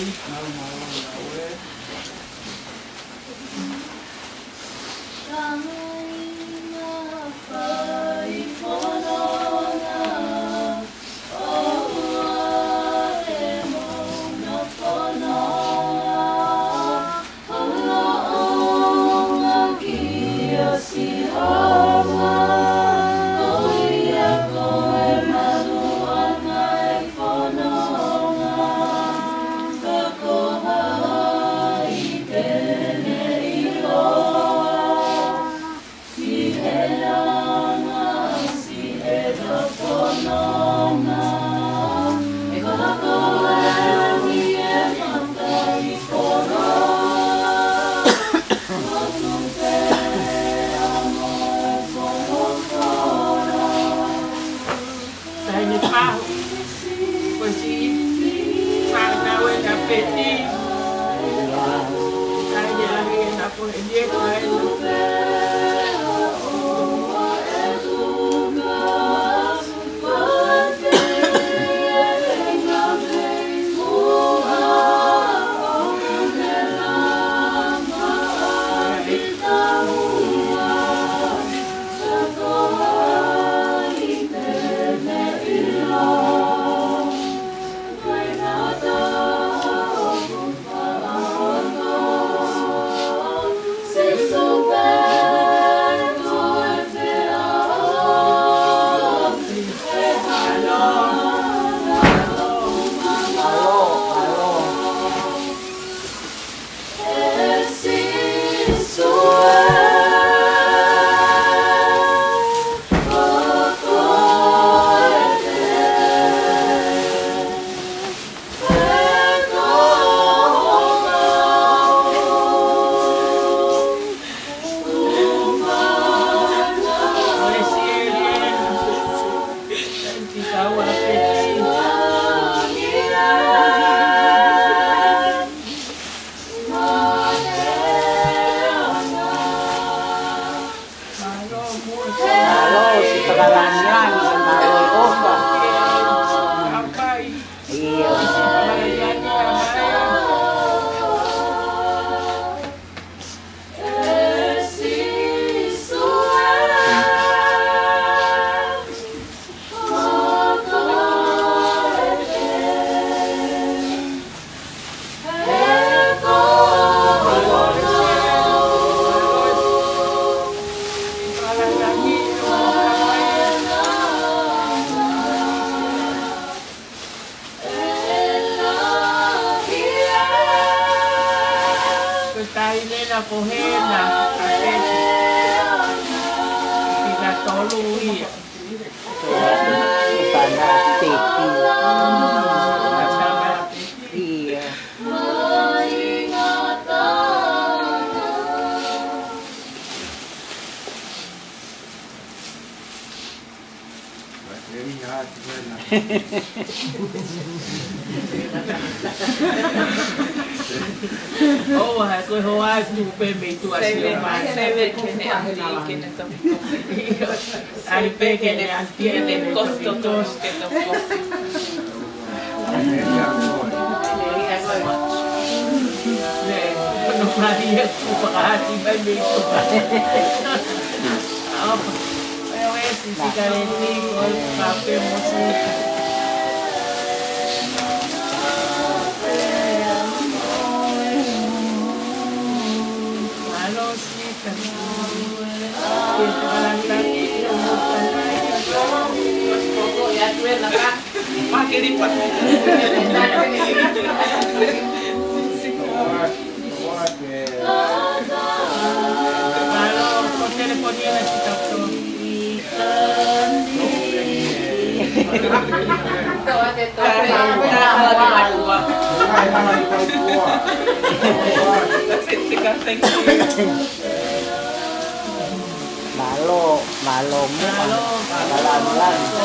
Taʻahine Fahu, ko e siʻi fānau ʻa Peti. Taʻahine Lahi ʻena ko e lie ko ena. Mālō, siʻi fakalāngilangi, mālō e ʻofa. ʻIo. Ko e taʻahine ko Hena, ʻa Peti. Pina tolu ia. Ko e fānau Peti. ʻIo. ʻOua, ko e hoa atu pē mei tuʻa sio mai. Save it ke ne ʻanti, ke ne toki kofi. ʻAi pē ke ne ʻanti, ke ne kofi, kofi, ke toki kofi. Thank you. Mālō, mālō muʻa. Mālō, mālō. Mālō, mālō.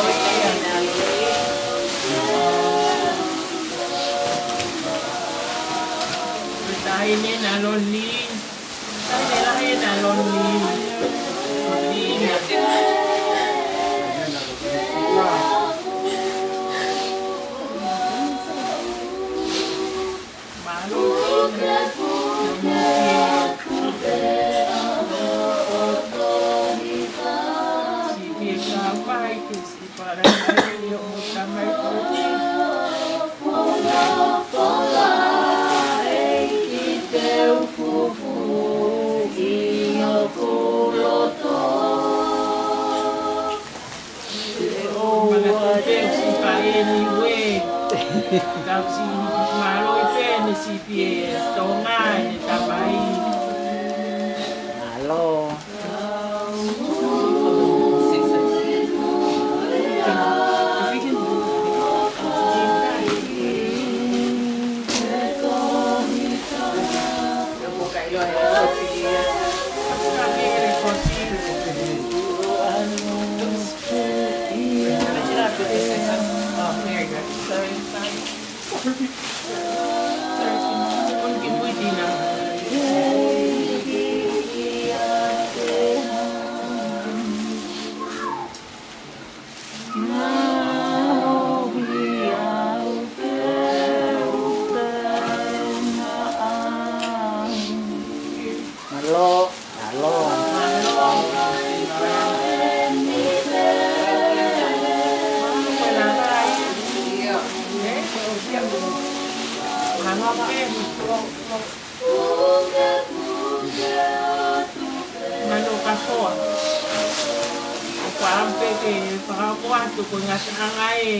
Lonely. Sai, ne lahi ʻena lonely. Lonely. Mālō. Siʻi pē ka pai ke siʻi pala mai ʻio mo tamai ko. Mana tu pe si pa e ni we. Tau si mālō i pe ne si pie Tonga ne tamai. Mālō. Mālō, mālō. Mālō ka koa. ʻOku ou pehē ke fakaʻofoʻofa atu ko e ngataʻanga e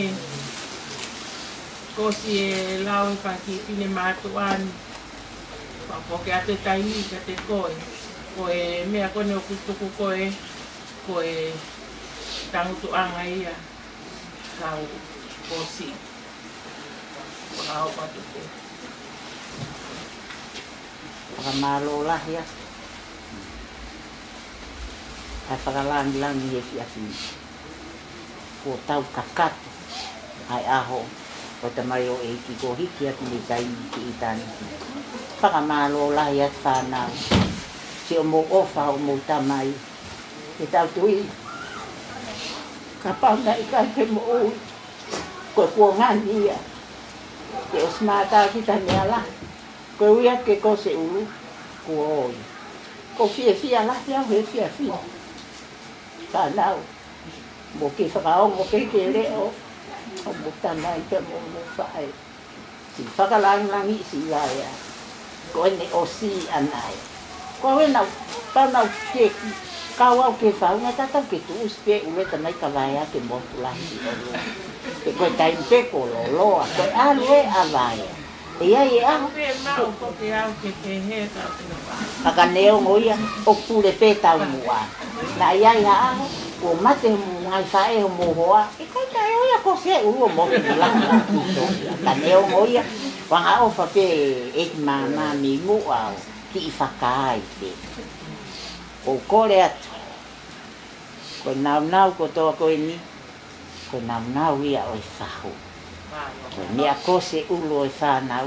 kosi e lau e faki pine mātuʻa ni. Fakapoke atu e taimi kiate koe. Ko e meʻa ko eni ʻoku tuku ko e, ko e tangutuʻanga ia. Kau kosi. Fakaʻofoʻofa atu pē. Fakamālō lahi atu. ʻA e fakalangilangi he efiafi ni. Kuo tau kakato ʻa e ʻaho ʻo e tamaioʻeiki kuo hiki atu mei taimi ki ʻitāniti. Fakamālō lahi atu fānau. Siʻomou ʻofa hoʻomou tamai. Ke tau tui. Kapau naʻe ʻikai ke moʻui, ko e kuonga ni ia. Ke ʻosi mātā kita mei ala. Ko e ui atu ke kosi e ʻulu, kuo ʻoi. ʻOku ou fiefia lahi au he efiafi ni. Fānau, mou kiʻi fakaongo pē ki he leʻo ʻo hoʻomou tamai pea mo hoʻomou faʻē. Siʻi fakalangilangiʻi siʻi vaea. Ko ʻene ʻosi ʻana ia. Ko au ē naʻa ku, pau naʻa ku ke kau au ke fau, naʻa tatau ke tuʻusi pē ʻulu e tamai ka vaea ke motu lahi ʻi ʻolunga. He ko e taimi pē kuo loloa, ko e ʻalu ē ʻa vaea. ʻE ʻi ai e ʻaho. Ka ka neongo ia, ʻoku pule pē taumuʻa. Naʻe ʻi ai ha ʻaho, kuo mate hoʻomou ngaahi faʻē, hoʻomou hoa, ʻikai ke ʻi ai ha ʻulu ʻo motu lahi. Ka neongo ia, fakaʻofoʻofa pē ʻEiki Māmā mei muʻa ʻo kiʻi fakaai pē. ʻOku ou kole atu. Ko e nāunau kotoa ko eni, ko e nāunau ia ʻo e fahu. Ko e meʻa kosi e ʻulu ʻo e fānau,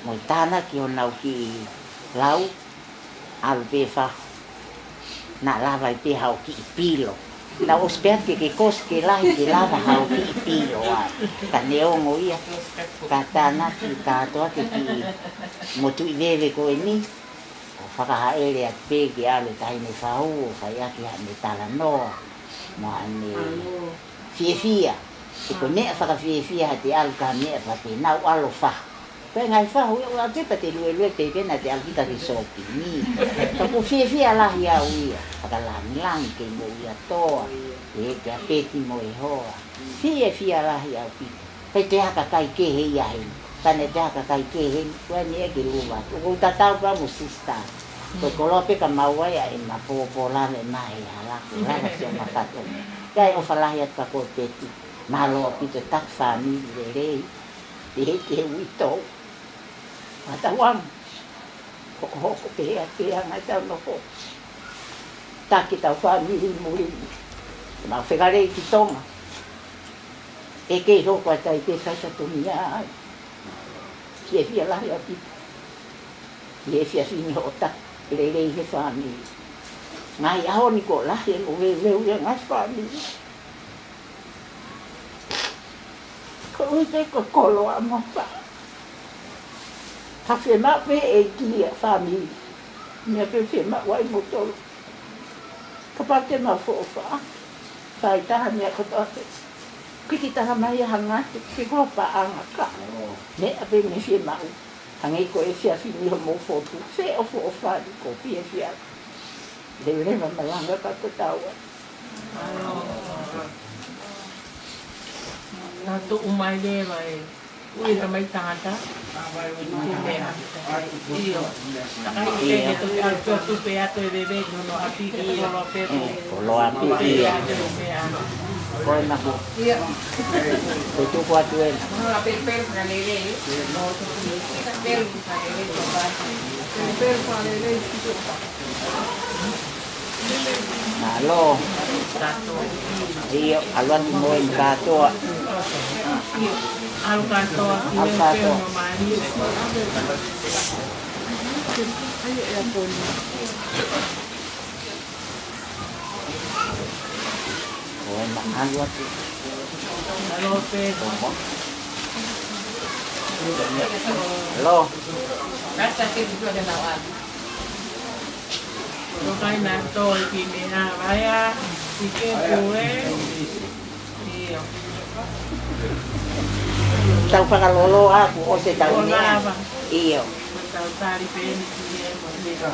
mo e tānaki honau kiʻi lau, ʻalu pē fahu. Naʻa lava ai pē haʻo kiʻi pilo. Naʻa ʻosi pē atu ke ke kosi ke lahi ke lava haʻo kiʻi pilo ai. Ka neongo ia, ka tānaki kātoa ke kiʻi motuʻi veve ko eni. ʻO fakahaʻele atu pē ke ʻalu e taʻahine fahu ʻo fai ʻaki haʻane talanoa mo haʻane fiefia. He ko e meʻa fakafiefia haʻate ʻalu ki ha meʻa pea te nau ʻalu ʻo fahu. Ko e ngaahi fahu ia ʻoku ʻalu pē pea te luelue pē pea te ʻalu kita ki he sōpingi. Ka ʻoku ou fiefia lahi au ia. Fakalangilangi kimoua kātoa. ʻE, kia Peti mo e hoa. Fiefia lahi ʻaupito. Pea te ha kakai kehe ia heni. Pea ne te ha kakai kehe heni. Ko e meʻa ke luva. ʻOku ou tatau pē mo sister. Ko e koloa pē ka maua ia ʻe ma pōpō lava ʻe ma he hala. Ko e lava siʻo ma kato. Kae ʻofa lahi atu kia koe Peti. Mālō ʻaupito taku fāmili lelei. Te he ke uitou. Matauangi. Hokohoko pē ʻa e anga ʻetau nofo. Taki ʻetau fāmili muli. Mau fekalei ki Tonga. ʻE kei hoko ʻa e tai pē fai fatongia ai. Fiefia lahi ʻaupito. ʻI he efiafi ni hoʻatā lelei he fāmili. Ngaahi ʻaho ni kuo lahi e moveuveu ʻi he ngaahi fāmili. Ko e ʻuhi pē ko e koloa mo e pā. Ka fiemaʻu pē ʻe he ʻEiki ia fāmili. Meʻa pē fiemaʻu ai moutolu. Kapau te mau foʻofaʻaki, fai taha meʻa kotoa pē. Piki taha mai ha ngaahi, ke ko e paʻanga ka. Meʻa pē mei fiemaʻu. Hangē ko e efiafi ni hoʻomou fotu. Feʻofoʻofani ko e efiafi. Leleva malanga ka ko taua. Na tuʻu mai leva e ui la mai tangata. Ko e meʻa. ʻIo. Takai ke ke toki ʻalu tupe atu e veve no no ʻapi ke kolo pē ko. Kolo ʻapi ia. Ko e meʻa. Ko e tuku atu ena. Mālō. ʻIo, ʻalu atu mo e kātoa. ʻAlu kātoa. ʻAlu kātoa. Ko e meʻa ʻalu atu. Mālō pē. Mālō. Tokai na toi ki me ha vaea, ki ke pue. ʻIo. Tau fakalolo aku ʻo se tau meʻa. ʻIo. Tau tali pē ni ki he mo meʻa.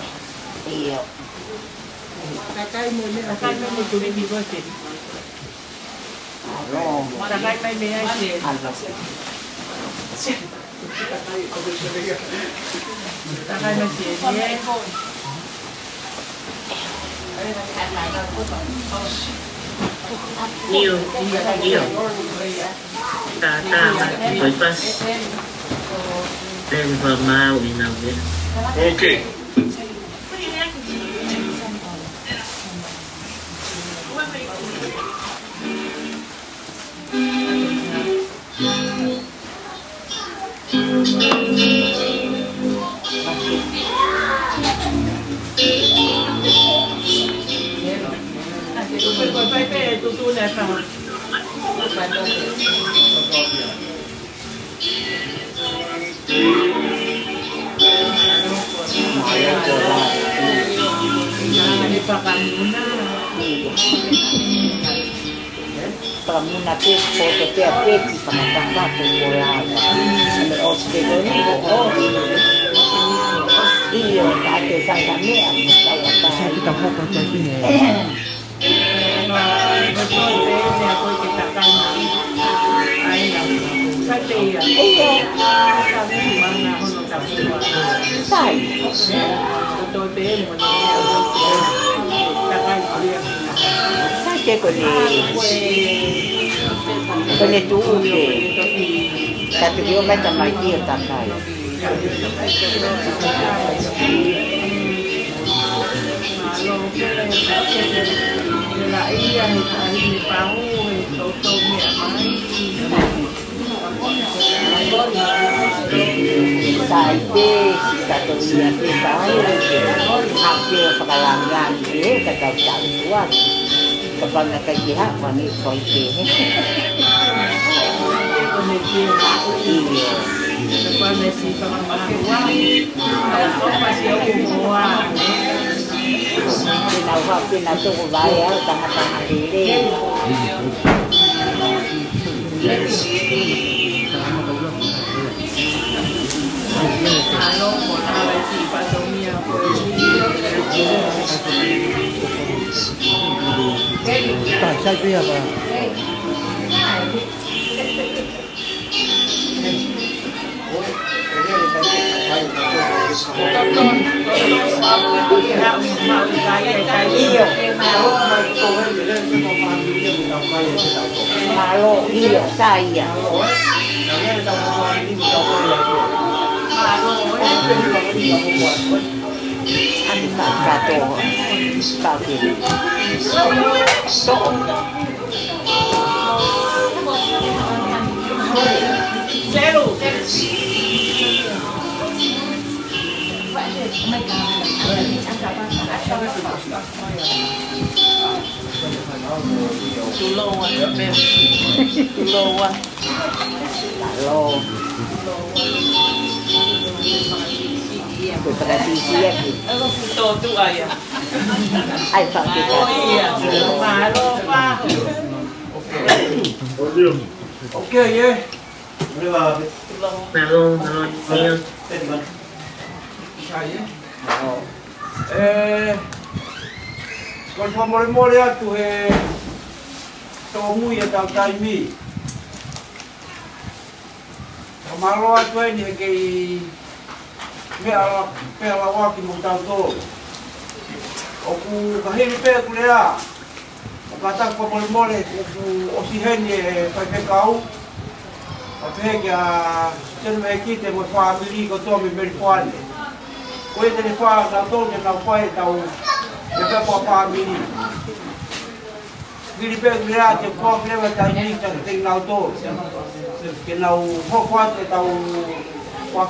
ʻIo. Takai mo meʻa. Takai mo meʻa tuli ki ko te. Takai mai mei ai se. Takai mai se. ʻIo, ʻio. Tā, tā, mai, ko e pasi. Tēnā pā mau ʻi nā vea. Okay. Fakamuna pē, poto pē ʻa peti, fakakakato ko lava. Me ʻosi pē ko eni, ko ʻosi. ʻIo, ka te sai ka meʻa, mo tau a tai. Sai kita hoko tai pine. ʻIo. Sai. Sai ke ko ne, ko ne tuʻu ke. Ka tuʻu ke ʻomai tamaiki ʻo takai. Sai pē, si ka tau ia pē pau, hake ʻo fakalangilangi pē, ka tau tau tua. Kapau naʻe ʻikai ke haʻu, ʻa e meʻa ko ē. ʻIo. Pena ua, pena toko vai, au, tangata lelei. Mālō, ʻio, sai ia. Ake ka, ka tō, ka ke. Selu. Tuloa, baby. Tuloa. Mālō. Ko e fakatisi ia ki. Tō tu ai a. ʻAi, fakatisi. ʻOi ia. Mālō, pa. Okay, yeah. Mālō, mālō, mālō. Sai, ē? Mālō. Ē, ko e fakamolemole atu he tōmui ʻetau taimi. Fakamālō atu eni he kei meʻa la-, pea lava ki mo tautolu. ʻOku ka hili pē ʻeku lea, ʻoku ʻatā fakamolemole, ʻoku ʻosi heni e faifekau, ʻa pehē kia Senu ʻEkite mo e fāmili kotoa mei Melifoane. Ko ia te ne fai nautolu ke nau fai ʻetau, ʻetau fāmili. Hili pē ʻeku lea te u foaki leva e taimi kia kinautolu. Ke nau hoko atu ʻetau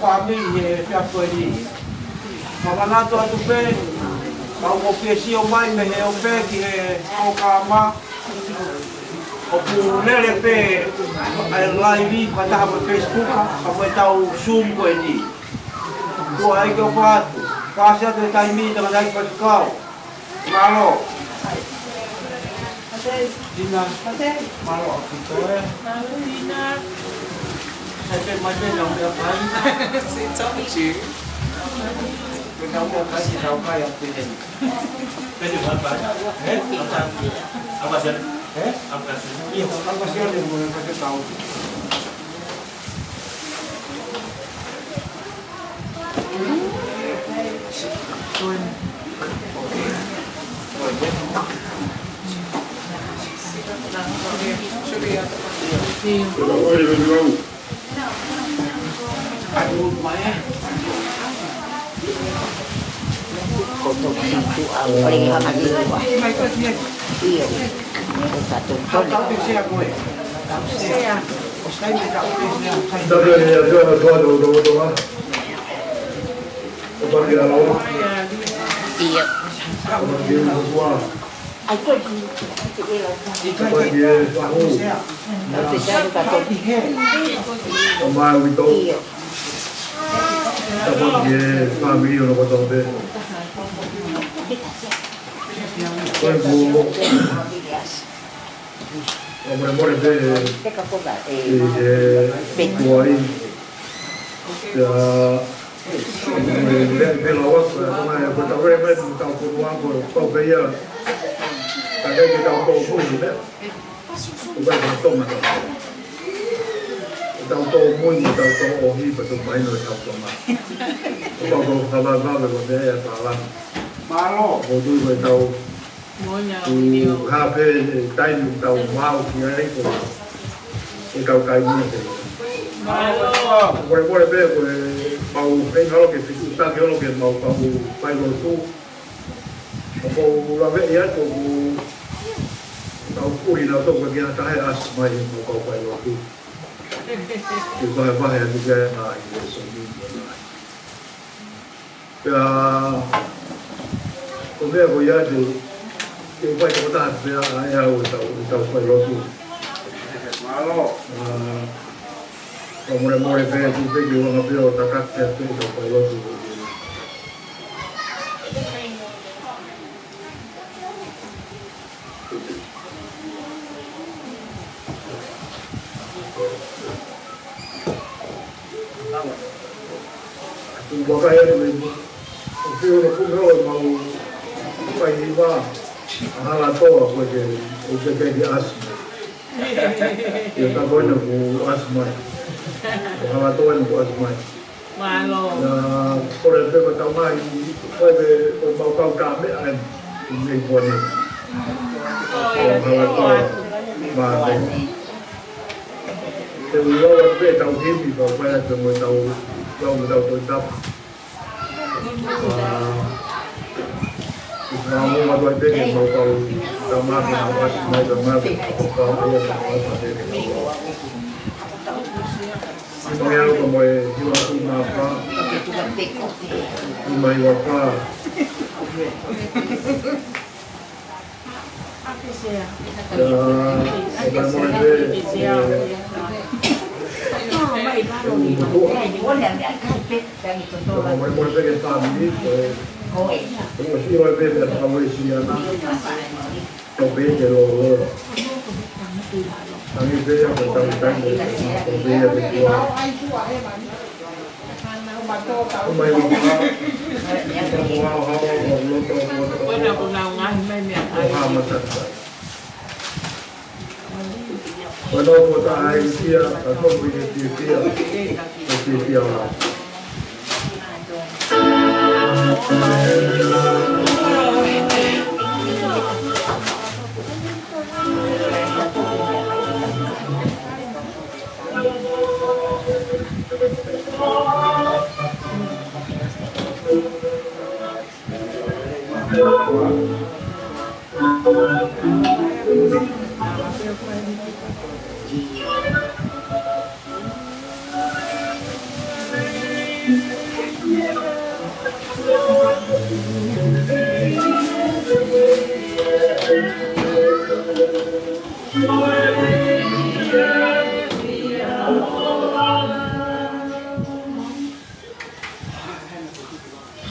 fāmili he efiafi ko eni. Fakamanatu atu pē, kau mo fie sio mai mei he ope ki he polokalama. ʻOku lele pē ʻa e live fakataha mo e Facebook, ka mo ʻetau Zoom ko eni. Tuʻa ai ke ʻofa atu. Paasi atu e taimi, tangataʻeiki faifekau. Mālō. Tina. Mālō ʻaupito ē. Sai pē mai pē nau meʻakai. She told you. Pē nau meʻakai, pē nau kai ʻaupito heni. Pē te meʻakai. Ē? ʻApasia. Ē? ʻApasia. ʻIo, ʻapasia le mo e faifekau. Koto situ au, ʻoku lele hangē ni. ʻIo. Ko tatou tole. Tapu ia, tapu ia, tapu ia. ʻIo. ʻAi ko e ki. Tapu ia, tapu ia. Tapu ia, tapu ia. ʻIo. Tapu ia, fāmili ʻo e kotoa pē. Ko e mo. Fakamolemole pē, ʻe, ʻe, kuai. Ia, ʻe, ʻe, ʻe lava, ko e, ko e tau ʻe mai, tau ko ua, ko e, ko e pē ia. Ka ke, ke tau ko, ko, ko, ko, ko e tau toma. Tau tōmui, tau tō ʻohi, pa tō mai no tau toma. Ko e tau tō kava, kava, ko e meʻa ia, ka lava. Mālō. Ko tui, ko e tau Moʻoni ʻaupito. Ko e hā pē e taimi ʻoku tau maʻu ki ai ko e, ko e tau taimi ʻe. Mālō. Ko e, ko e pē ko e mau feinga ʻo ke fekau ke ʻo ke mau kau failotu. ʻOku ou laveʻi atu ʻoku tau kuli na toko ke ʻatā he ʻasi mai mau kau failotu. Ke vahevahe atu ke na i e soni. Pea, ko e meʻa ko ia te, te u fai tokotaha pea ʻa e au ʻe tau, ʻe tau failotu. Mālō. ʻA, fakamolemole pē, te u peki ʻo anga pē ʻo tataki pē ʻe tau failotu. Tuʻu vakai atu e mo. ʻOku ou fie ʻono kumi ʻo e mau fai hiva. ʻA Halatoa ko e ke, ʻo ke ke ke ʻasi. Ia ka ko ena kuo ʻasi mai. ʻO Halatoa ena kuo ʻasi mai. Mālō. Na, kore pē ko e tau mai, ko e pē, ko e mau kau ka meʻa eni, ʻi Melipoane. ʻO ia, ʻo Halatoa. Mālō. Te u lau atu pē tau himi, kau fai atu mo tau, tau mo tau Tohi Tapu. ʻA, ʻi he mau atu ai pē ke mau kau, tau mai ke mau ʻasi mai, tau mai ke mau kau, ia tau mai pē ke mau. Simangeau ka mo e hiva atu mā pā. Mai waka. Ya, mai mole pe, eh, mai mole pe ke family, eh, ua si ua pe pe ka ue si ana. Ko pe ke lo lo. Tangi pe ya ko tangi tangi, ko pe ya pe kua. Mai waka. Ko hawa hawa, ko loto, ko loto. Ko hawa matata. Ko nau ko ta ai sia, ka ko ui e tia tia. E tia tia la.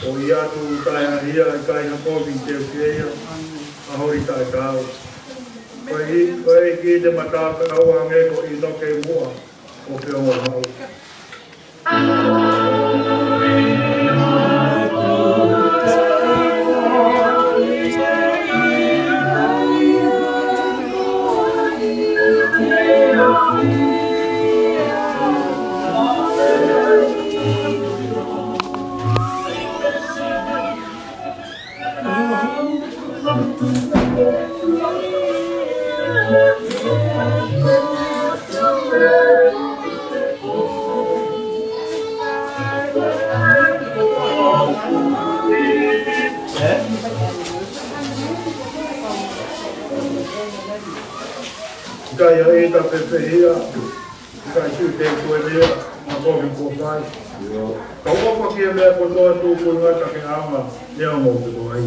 ʻOiauē, taʻeʻahiʻahi, ʻikai ha kovi te u fie ia, ʻa hori taʻekau. Ko e, ko e ki te mata ka ua nge ko ino ke mua, ʻo ke o hau. Ka ia e ta pepe ia. Ka ʻi he tēpile ia, ma kovi ko fai. Ka ua pa ki e meʻa ko toa tū ko ngata ke anga, ne a mau te ko ai.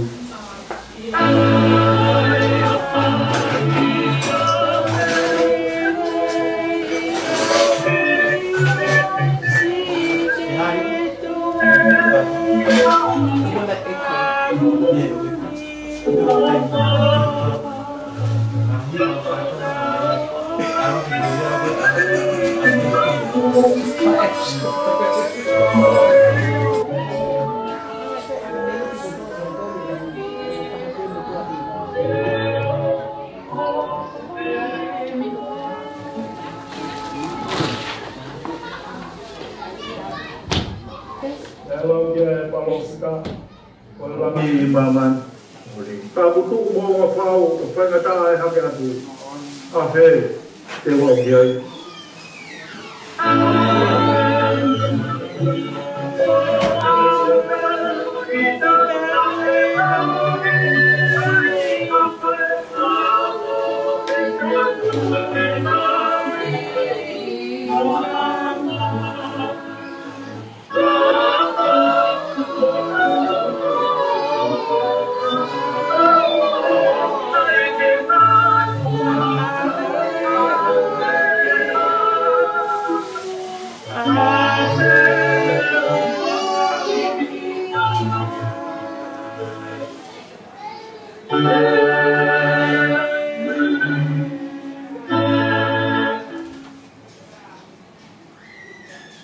Hello, yeah, Palosita. Ko e langi ʻi māmani. Ka kuo tuʻu mo ua fau, ʻo faingataʻa e hake atu. ʻA fē, te u ʻalu ki ai.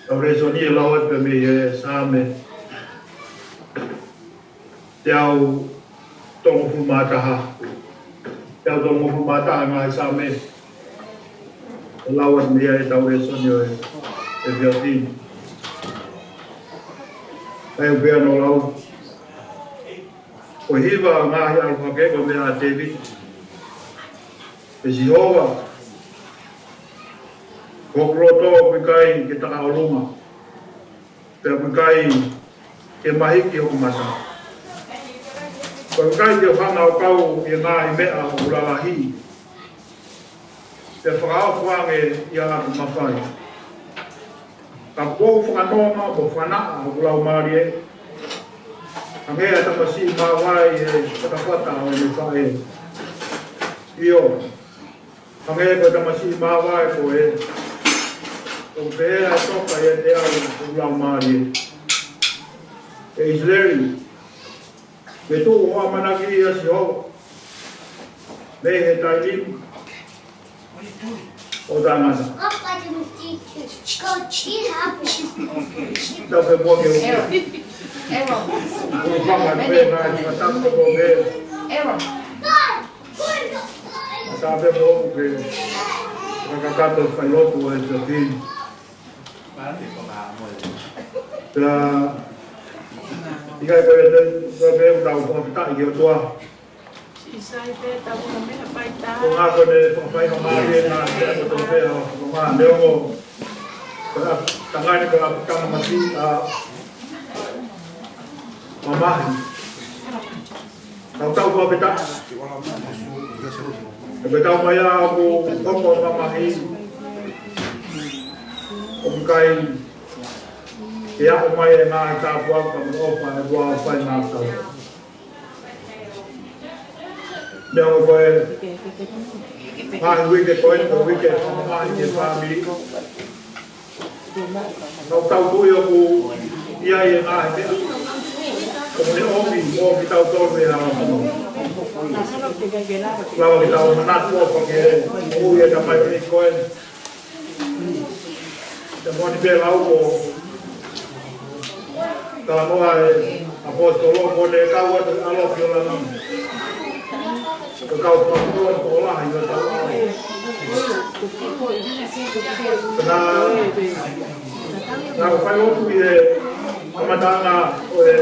Tau lēsoni ʻe lau atu pē mei he Saame teau tolungofulu mā taha. Teau tolungofulu mā taha, Ngaahi Saame. ʻE lau atu mei ai ʻetau lēsoni ʻo e, ʻe fiafini. ʻAi ʻo pehē hono lau. Ko e hiva ʻo e ngaahi ʻalu hake ko e meʻa ʻa Tēvita. ʻE Sihova, ko hoku loto ʻoku ʻikai ke taka ʻolunga, pea ʻoku ʻikai ke mahiki hoku mata. Pea ʻoku ʻikai ke u hanga ʻo kau ʻi he ngaahi meʻa ʻoku lalahi, pea fakaofo ange ʻi haʻaku mafai. Ka kuo u fakanonga mo fanaʻa hoku laumālie, hangē ha tamasiʻi māvae ʻi he fatafata ʻo ʻene faʻē. ʻIo, hangē ko e tamasiʻi māvae ko ē, ʻoku pehē ʻa e toka ʻiate au hoku laumālie. ʻE ʻIsileli, ke tuʻu hoʻo ʻamanaki ʻia Sihova mei he taimi ni ʻo taʻengata. Tapu mo ke u. Ua fanga pē nai, ka tapu mo ke. Tapu mo ke. Ka kakato failotu e te pini. Pea, ʻikai ko e te, ko e te tau fakafetaʻi ki he ʻOtua. Sai pē, tau ka meʻa fai tā. Ko ngā ko ne fakafaingamālie ngā meʻa kotoa pē ʻa, ko ngā neongo. Ko e tangani ko e tama mati ʻa mamahi. Tau tau fakafetaʻi. ʻE pētau mai ʻa ʻoku hoko mamahi. ʻOku ʻikai ke aʻu mai e ngaahi tāpuaki mo e ʻofa ʻa e ʻOtua ʻoku fai maʻatautolu. Neongo ko e ngaahi uike ko eni ko e uike fakamamahi ki he fāmili. Ka ʻoku tau tui ʻoku ʻi ai e ngaahi meʻa ʻoku ne ʻomi, ʻomi kitautolu ʻi he ʻaho ni. Lava ke tau manatu ʻofa ke ui e tamaioʻeiki ko eni. Te moni pē lau ko talanoa e ʻaposetolo ko ʻene kau atu ʻa e ʻAlo ki ʻolunga. Ko e kau fakamoʻoni ko e lahi ʻo e tau ʻaho. Pea, naʻa ku fai ʻoku ʻi he kamataʻanga ʻo e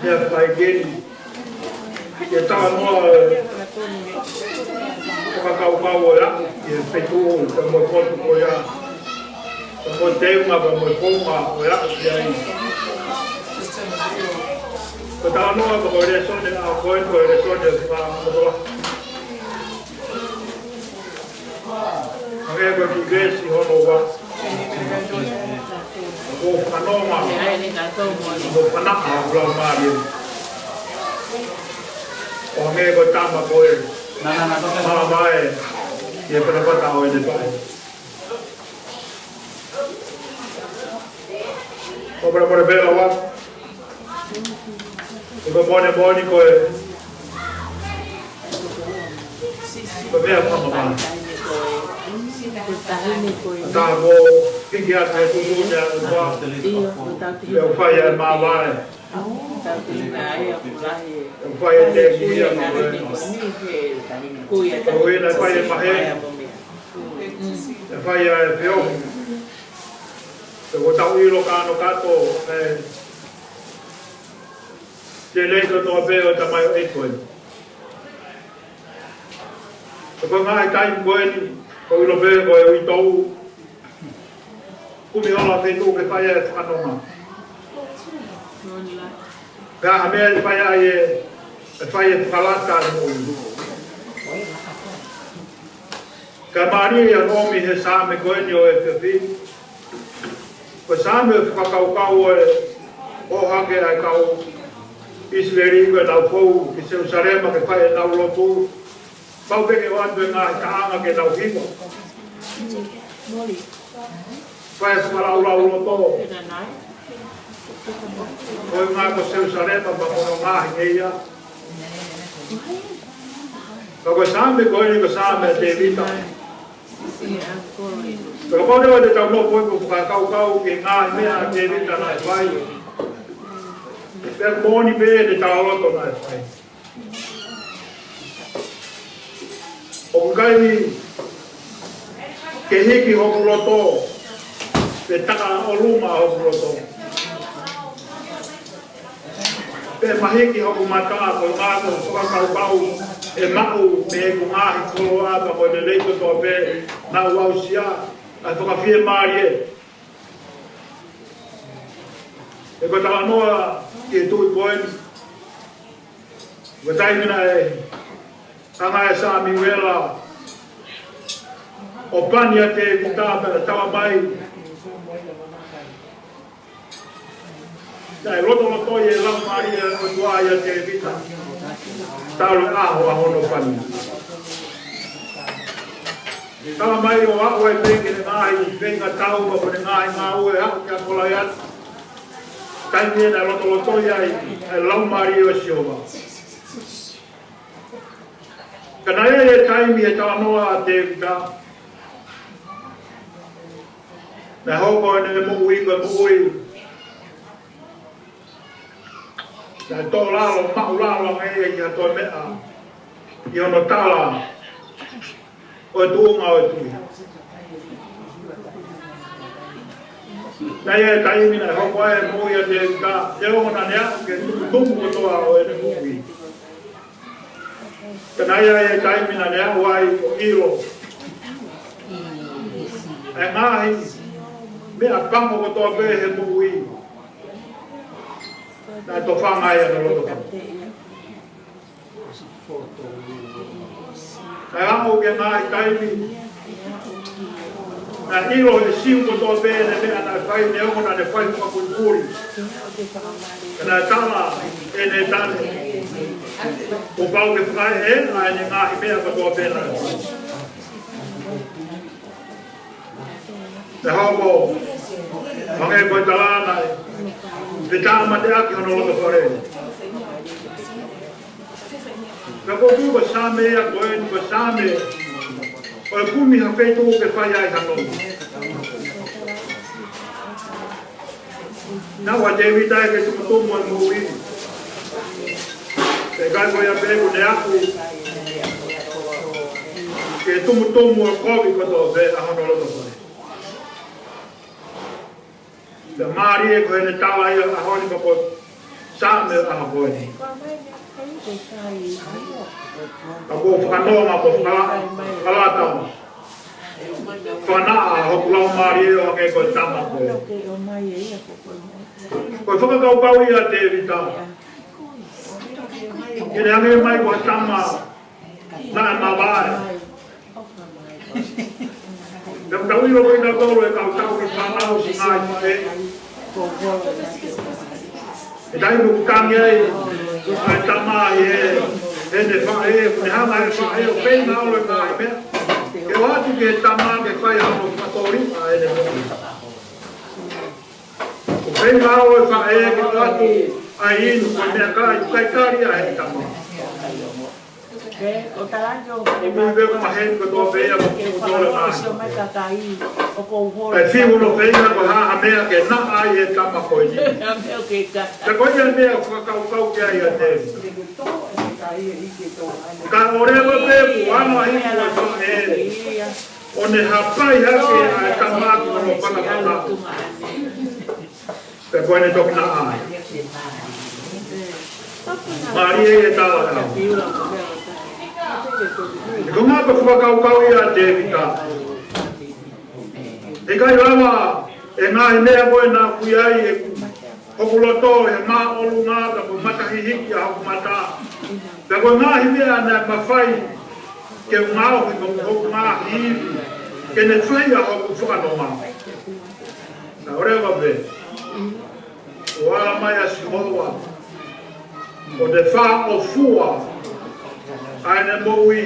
meʻa fai keni. Ke talanoa e fakakaukau ʻo e aʻu ki he feituʻu, pea mo e potu ko ia. Pea mo e teunga, pea mo e founga ʻo e aʻu ki ai. Ko e talanoa, ko e lēsoni ʻa ko e, ko e lēsoni ʻa e fakamotola. Hangē ko e kiʻi veesi hono ua. Ko e fanongo, ko e fanaʻa hoku laumālie. ʻO hangē ko e tama ko ē, māvae ʻi he fatafata ʻo ʻene faʻē. Ko e molemole pē lau atu. Ko e moʻoni moʻoni ko e, ko e meʻa fakamamahi. Ka ko e hiki atu e kuku te atu pa. Pea u fai ʻa e māvae. Pea u fai e tēkiria mo e. Ko ena fai e mahe. Pea fai ʻa e feohi. Pea ko e tau ʻilo ka ano kato e te lei kotoa pē ʻo e tamaioʻeiki ko eni. Ko e ngaahi taimi ko eni, ko e ʻilo pē ko e uitou, kumi ʻo la feituʻu ke fai e fakanonga. Pea ha meʻa ʻe fai ai e, ʻe fai e fakalata mo e. Ka mālie ia ʻoku ʻomi he Saame ko eni ʻo e efiafi. Ko e Saame ʻo e fakakaukau ʻo e ʻohake ʻa e kau ʻIsileli ko ʻenau fou ki Selusalema ke fai ʻenau lotu. Pau pē ke ʻoatu e ngaahi taʻanga ke nau hiva. Fai e fakalaulauloto. Ko e ngaahi ko Selusalema pea mo hono ngaahi ngeia. Ka ko e Saame ko eni ko e Saame ʻa Tēvita. Ka ko e ʻoua te tau nofo ʻo fakakaukau ki he ngaahi meʻa ʻa Tēvita naʻe fai. Pea moʻoni pē ʻene talaloto naʻe fai. ʻOku ʻikai ke hiki hoku loto, pe taka ʻolunga hoku loto. Pe mahiki hoku mata, ko e ngaahi fakakaukau ʻe maʻu mei heʻeku ngaahi koloa pea mo e lelei kotoa pē naʻa ku aʻusia, ʻa e fakafiemālie. He ko e talanoa ki he tuʻi ko eni. Ko e taimi naʻe hanga ʻe Samiuela ʻo pani ʻa Tēvita pea tala mai Naʻe lotolotoi e Laumālie ʻo e ʻOtua ʻia Tēvita talu e ʻaho ʻa hono fani. Talamai ʻo aʻu ai pē ki he ngaahi feingatau mo e ngaahi ngāue ʻo aʻu kia Kolaiate, taimi naʻe lotolotoi ai e Laumālie ʻo Sihova. Ka naʻe ʻi ai e taimi ʻi he talanoa ʻa Tēvita naʻe hoko ʻene moʻui ko e moʻui naʻe tō lalo, maʻulalo ange ia ʻi ha toe meʻa ʻi hono tala ʻo e tuʻunga ʻo e tui. Naʻe ʻi ai e taimi naʻe hoko ai e moʻui ʻa Tēvita, neongo naʻa ne aʻu ki he tumutumu kotoa ʻo ʻene moʻui. Ka naʻe ʻi ai e taimi naʻa ne aʻu ai ʻo ʻilo e ngaahi meʻa pango kotoa pē he moʻui naʻe tofanga ai ʻene loto. Kae aʻu ki he ngaahi taimi naʻe ʻilo ʻe Siu kotoa pē ʻene meʻa naʻe fai, neongo naʻa ne fai fakapuipui. Ka naʻe tala ʻe Nētane, kuo pau ke fakaeʻa ʻene ngaahi meʻa kotoa pē naʻe fai. Naʻe hoko, hangē ko e tala naʻe fetāmateʻaki hono loto fale. Ka ko e tuʻu ko e Saame ia ko eni, ko e Saame ʻo e kumi ha feituʻu ke fai ai ha nonga. Naʻe ʻa Tēvita ʻi he tumutumu ʻo e moʻui. Pea ʻikai ko ia pē, kuo ne aʻu ki he tumutumu ʻo e kovi kotoa pē ʻa hono loto fale. Pea mālie ko ʻene tala ia ʻaho ni, ka ko e Saame ʻaho ko eni. Ka ko e fakanonga, ko e fakala-, fakalata. Fanaʻa hoku laumālie ʻo hangē ko e tama ko ē. Ko e fakakaukau ia ʻa Tēvita. Ke ne hangē mai ko e tama naʻe mavae. Pea ʻoku tau ʻilo ko kitautolu ʻa e kau tauhi fānau, siʻi ngaahi faʻē. ʻI he taimi ʻoku tangi ai ʻa e tama ʻi he, ʻene faʻē, ʻoku ne hanga ʻe he faʻē ʻo feinga ʻo ʻilo e ngaahi meʻa ke ʻoatu ki he tama ke fai hono fakatōliʻa ʻene moʻui. ʻOku feinga ʻe he faʻē ke ʻoatu ʻa e inu, ko e meʻakai, ʻikai tali ia ʻe he tama. ʻOku ui pē ʻoku maheni kotoa pē ia mo e kiʻi tole mai. ʻE fiu hono feinga ko e hā ha meʻa ke naʻa ai e tama ko eni. Pea ko ia e meʻa ʻoku fakakaukau ki ai ʻa Tēvita. Ka ʻoua leva pē kuo ʻalu hifo e faʻē ʻo ne hapai hake ʻa e tama ki hono fatafata. Pea ko ʻene toki naʻa ai. Mālie e tala ʻa e ʻaho. Ko e ngaahi fakakaukau ia ʻa Tēvita. ʻIkai lava e ngaahi meʻa ko ē naʻa ku ʻi ai ʻi hoku loto, he māʻolunga, ka ko e matahihiki ʻa hoku mata. Pea ko e ngaahi meʻa naʻe mafai ke ngaohi mo hoku ngaahi ivi ke ne fai ʻa hoku fakanonga. Naʻe ʻoua leva pē kuo ala mai ʻa Sihova ʻo ne fāʻofua ʻa ʻene moʻui,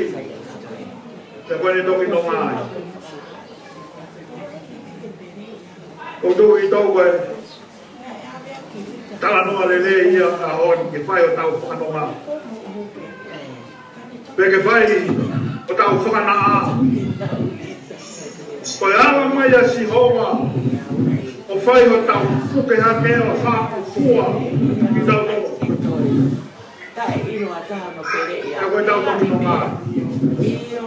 pea ko ʻene toki nonga ai. ʻOku ou tui ʻoku ʻi ai e talanoa lelei ia ʻaho ni ke fai hotau fakanonga. Pea ke fai hotau fakanaʻa. Ko e ala mai ʻa Sihova ʻo fai hotau puke hake ʻo fāʻofua kitautolu. Taʻe ʻilo ʻa taha no pele ia. Ka ko ʻetau toki nonga. ʻIo.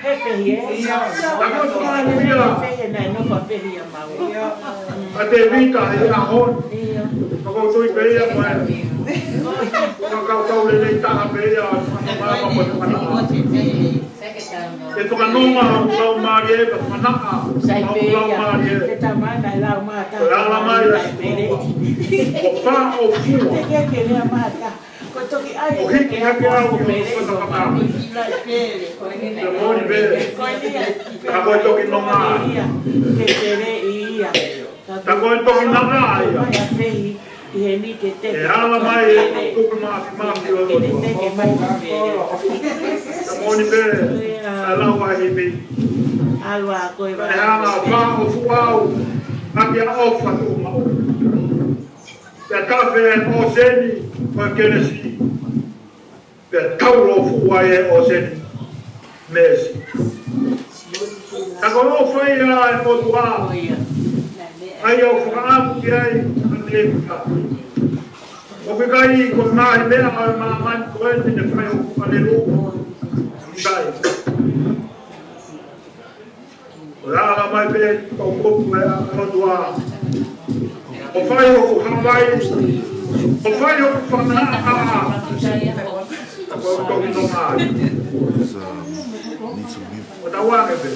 He fehi ē. ʻIo. Ka ko e tokanga ia. Fehi ē naʻe nofo fehi ia mau. ʻA Tēvita he ʻaho ni. ʻIo. Ka ko e tui pē ia ko e fakakaukau lelei taha pē ia ʻa e fakanonga mo e fakanonga. ʻE fakanonga ʻa e laumālie, ka fanaʻa ʻa e laumālie. Ke tamana e laumālie. Ko e ala mai ʻa Sihova ʻo fāʻofua. Te ke ke lea mata. Ko e toki ʻai ʻo hiki hake au ki hoku fatafata. Pea moʻoni pē. Ka ko e toki nonga. Ke pele ia. Ka ko e toki nonga ia. He mi ke te ʻE ala mai e tuku mafimafi ʻo e ʻOtua. Ke te ke mai ki he. Ka moʻoni pē, ʻa e lau ʻa e himi. ʻAlu ʻa koe. Pea ʻe hanga ʻo fāʻofua au ʻaki ʻa e ʻofa tuʻumaʻu. Pea tafe ʻa e ʻōseni ʻo e kelesi. Pea taulōfuʻu ai e ʻōseni mei siʻi. Ka ko e ʻofa ia ʻa e ʻOtua, ʻa ia ʻoku fakaʻamu ki ai ʻa e ʻOtua. ʻOku ʻikai ko e ngaahi meʻa ʻa e māmani ko eni ne fai hoku ʻalelu. ʻIkai. ʻO ala mai pē ʻo kopu e ʻOtua. ʻO fai hoku hapai. ʻO fai hoku fanaʻa. Ko e toki no mai. ʻO tau ange pē.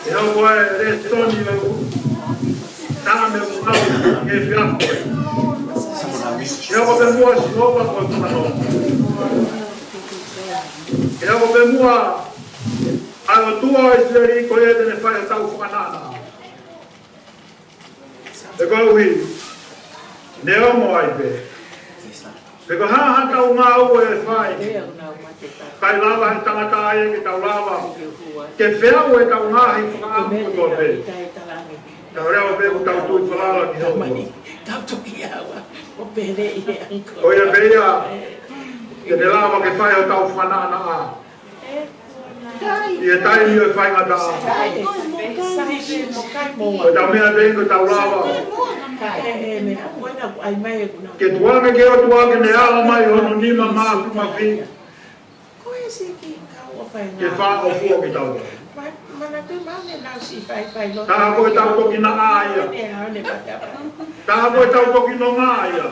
ʻE au ko e lēsoni ʻe u. Taha mei he ʻuhinga ke fiafo. ʻE au ko e pē muʻa Sihova ko e fakaʻamu. ʻE au ko e pē muʻa ʻa e ʻOtua ʻo ʻIsileli ko ia te ne fai hotau fanaʻanaʻa. He koeʻuhi, neongo ai pē. He ko e hā haʻatau ngāue ʻe fai. ʻIkai lava he tangata ia ke tau lava. Ke feau ʻetau ngaahi fakaʻamu kotoa pē. Tau lava pē ʻo tau tui falala ki he ʻOtua. Ko ia pē ia, ke ne lava ke fai hotau fanaʻanaʻa. ʻI he taimi ʻo e faingataʻa. Ko ʻetau meʻa pē ko ʻetau lava. Ke tuku ange ki he ʻOtua ke ne ala mai hono nima mafimafi. Ke fāʻofua kitautolu. Taha ko ʻetau toki naʻa ia. Taha ko ʻetau toki nonga ia.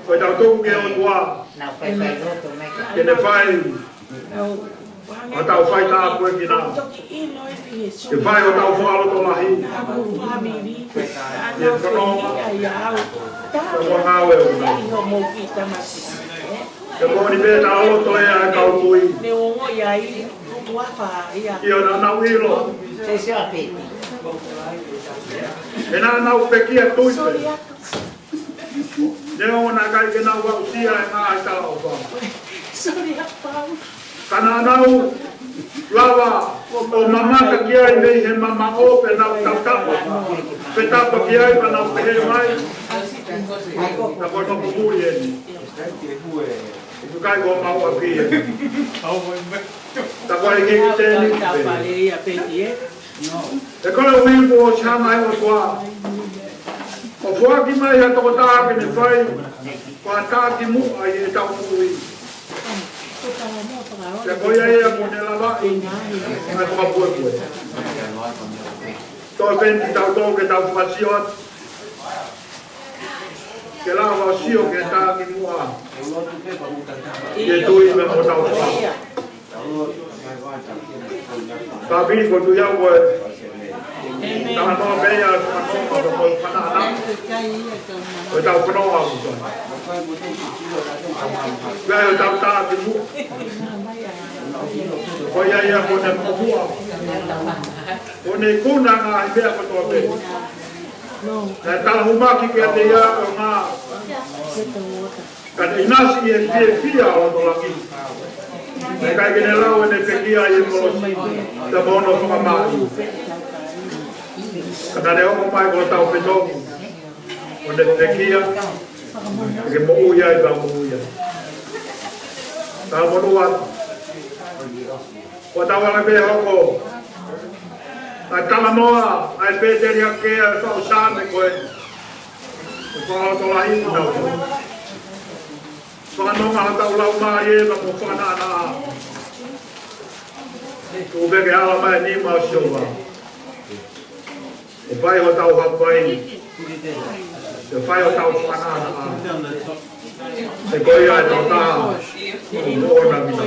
Ko ʻetau tuku ki he ʻOtua. Ke ne fai. Hotau fai tāpuekina. Ke fai hotau fakalotolahi. Ke fanongo. Ke ngāue ʻo Ke moʻoni pē ʻa e loto ʻa e kau tui. ʻIo naʻa nau ʻilo. ʻE naʻa nau pekia tui pē. Neongo naʻe ʻikai ke nau aʻusia e ngaahi talaʻofa. Ka naʻa nau lava ʻo mamata ki ai mei he mamaʻo pea nau tautapa. Pea tapa ki ai pea nau pehē mai. Ka ko e pupuli eni. ʻIkai ko mau ʻapi ē. Tapu ai ki he teni. He ko e ʻuhinga ʻoku ʻosi hanga ʻe he ʻOtua ʻo foaki mai ha tokotaha ke ne fai ko ha takimuʻa ʻi heʻetau moʻui. Pea ko ia ia kuo ne lavaʻi ʻa e fakapuepue. Toe peni tautolu ke tau fakasio atu. Ke lava ʻo sio ki he takimuʻa. ʻI he tui mo hotau fā. Ka pili ko e tui au ko e. Talanoa pē ia, talanoa ko e fanaʻanaʻa. Ko ʻetau fanongo au. Pea ʻi heʻetau takimuʻa. Ko ia ia kuo ne moʻua. Kuo ne ikuna ngaahi meʻa kotoa pē. Naʻe talahumaki kiate ia ʻa e ngaahi. Ka ne ʻinasi ʻi he fiefia ʻo e langi. Naʻe ʻikai ke ne lau ʻene pekia ʻi he kolosi. Ka mo hono fakamāʻi. Ka naʻe hoko mai ko hotau fetongi. ʻO ne pekia. Ke moʻui ai pea moʻui ai. Ka monū atu. Ko e tau ala pē hoko. ʻA e talanoa, ʻa e pēteliake, ʻa e faʻu Saame ko ē. Ko e fakalotolahi ʻoku tau. Fanongo hotau laumālie, ka mo fanaʻanaʻa. Tuku pē ke ala mai nima ʻo Sihova. ʻO fai hotau hapai. ʻO fai hotau fanaʻanaʻa. He ko ia e tokotaha. Mo ona mina.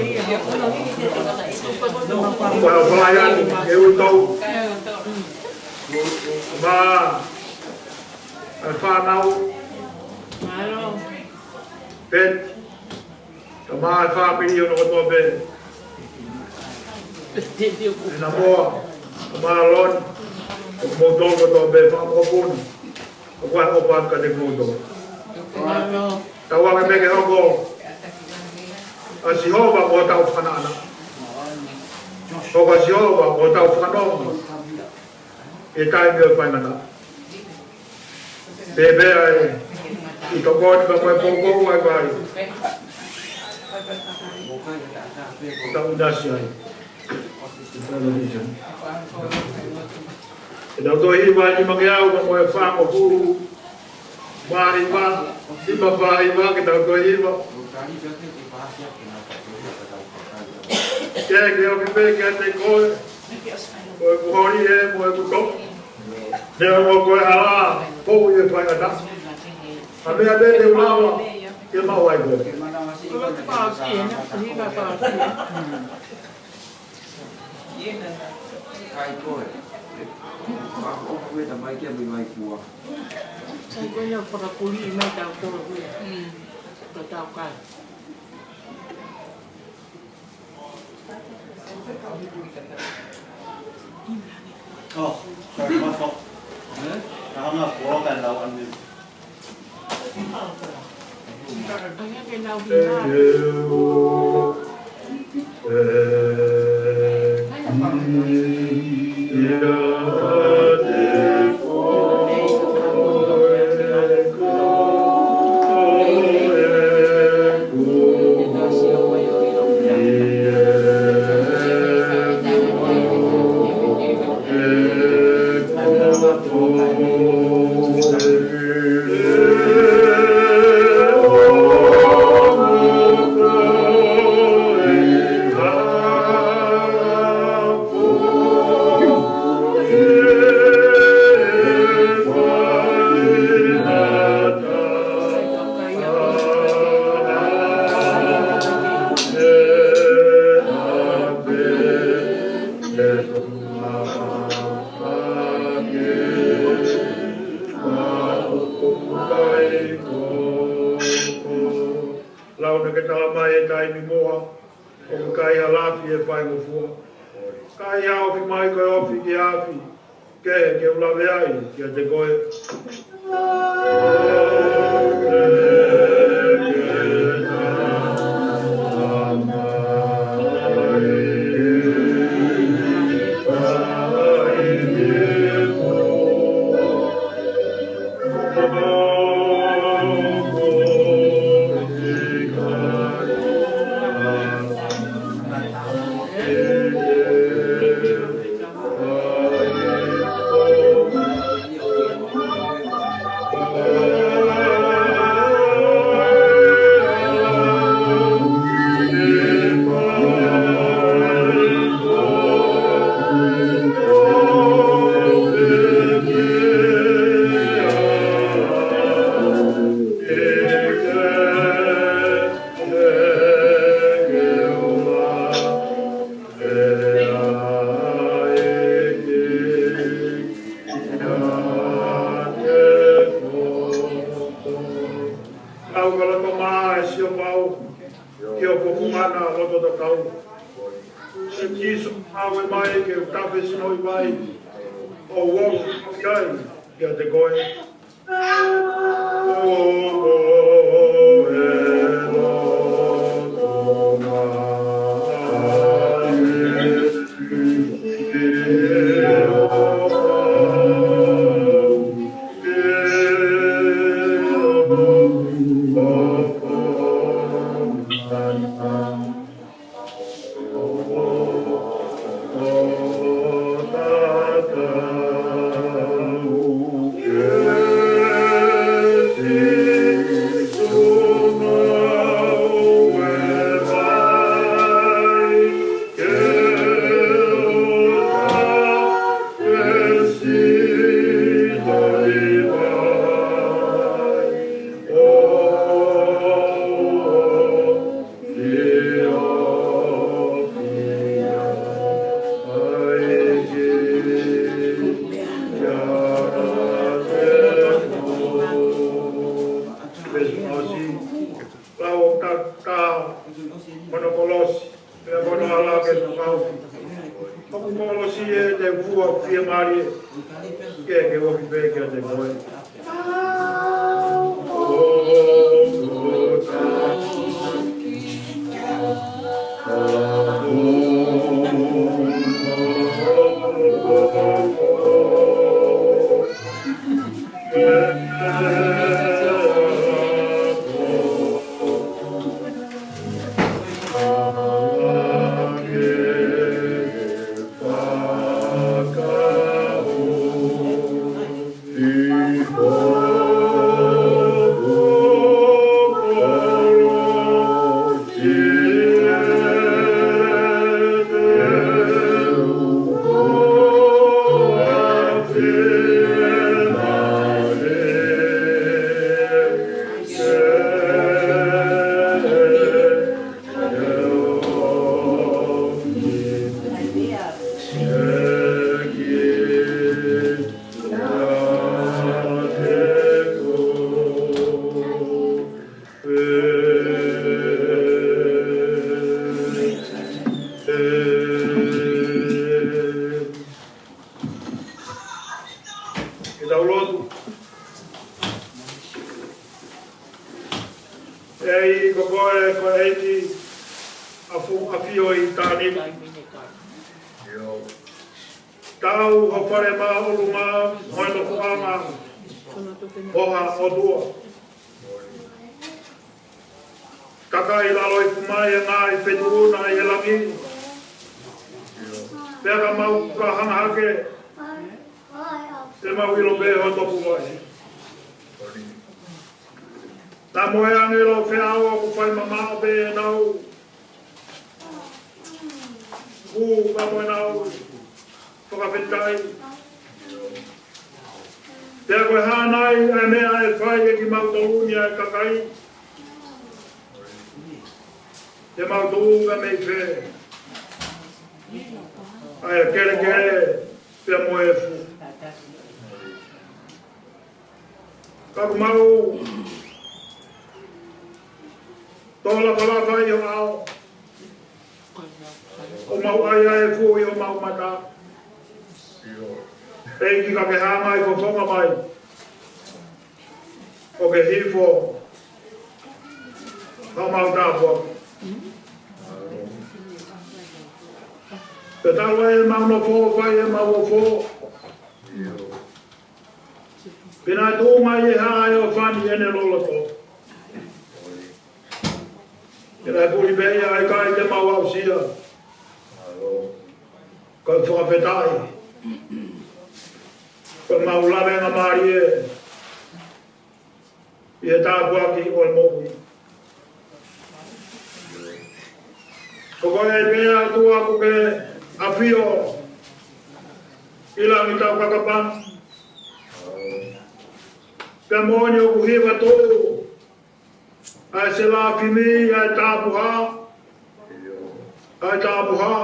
Ko e fai atu, ke ui tau. Ma, e fānau. Pet. Ka ma e fāmili ʻo no kotoa pē. ʻEna moa. Ka ma Lon. Kimoutolu kotoa pē fakaʻofoʻofa. ʻOku ʻofa atu kiate kimoutolu. Tauange pē ke hoko ʻa Sihova ko hotau fanana. Hoko ʻa Sihova ko hotau fanongo ʻi he taimi ʻo e faingataʻa. Pea pehē ai ʻi he tokoni pea mo e poupou ʻa e vai. Tau ʻinasi ai. Ke tau toe hiva ʻi he nima ngeau pea mo e fāngofulu mā hiva, nima fā hiva, ke tau toe hiva. Ke ke ofi pē kiate koe, ko ʻeku holi ē mo ʻeku toʻa. Neongo ko e hala, ko e faingataʻa. ʻA e meʻa pē te u lava ke maʻu ai koe. Kai koe. Ako ʻoku ʻeta mai kia mai mai kua. Sai ko ia fakakuli mai tau tolo kui. Mm. Ko tau kai. Oh, sorry, my fault. Huh? Naʻa ngā kuo ka lau anu. Lau naʻa ke tala mai ʻi he taimi moʻa, ʻoku ʻikai ha lafi ʻe faingofua. Ka ʻi he ofi mai ko e ofi ki he afi, ke, ke u lave ai kiate koe. Lau ka loto mā e sio pau ki hoku fungana loto tatau. Sīsū, ʻave mai ke u tafe sino ʻi vai, ʻo u ofi ai kiate koe. Fua fiemālie ke ke ofi pē kiate koe. Ke tau lotu. ʻEiki, ko koe ko e ʻEiki ʻa e fuʻu ʻafio ʻi ʻitāniti. Tau ho fale māʻolunga, ho nofoʻanga, ho ʻOtua. Kakai lalo ipu mai e ngaahi fetuʻu na ʻi he langi. Pea ka mau fakahanga hake, te mau ʻilo pē ho topuvaʻe. Naʻa mo e ʻāngelo feʻao ʻoku fai mamaʻo pē ʻenau kū ka mo ʻenau fakafetaʻi. Pea ko e hā nai ʻa e meʻa ʻe fai ʻe kimautolu ni ʻa e kakai? Te mau tuʻu ka mei fē ʻa e kelekele pea mo e efu? Ka ʻoku mau tō lafalafa ʻi ho ʻao, ʻo mau ʻai ʻa e efu ʻi homau mata. ʻEiki, ka ke hanga ʻo fofonga mai ʻo ke hifo ʻa homau tāpuaki. Pea talu ai ʻemau nofo, fai ʻemau ofo. Pea naʻe tuʻu mai ʻi he hā ʻa e ʻofani ʻene loloto. Pea naʻe puli pē ia ʻa e ʻikai te mau aʻusia. Ka fakafetaʻi. Ko ʻemau lavengamālie ʻi he tāpuaki ʻo e moʻui. Ko koe pē ʻa e ʻOtua ʻoku ke ʻafio ʻi langi tau kakapa. Pea moʻoni ʻoku hiva tuʻu ʻa e selafimi, ʻa e tapuhā, ʻa e tapuhā,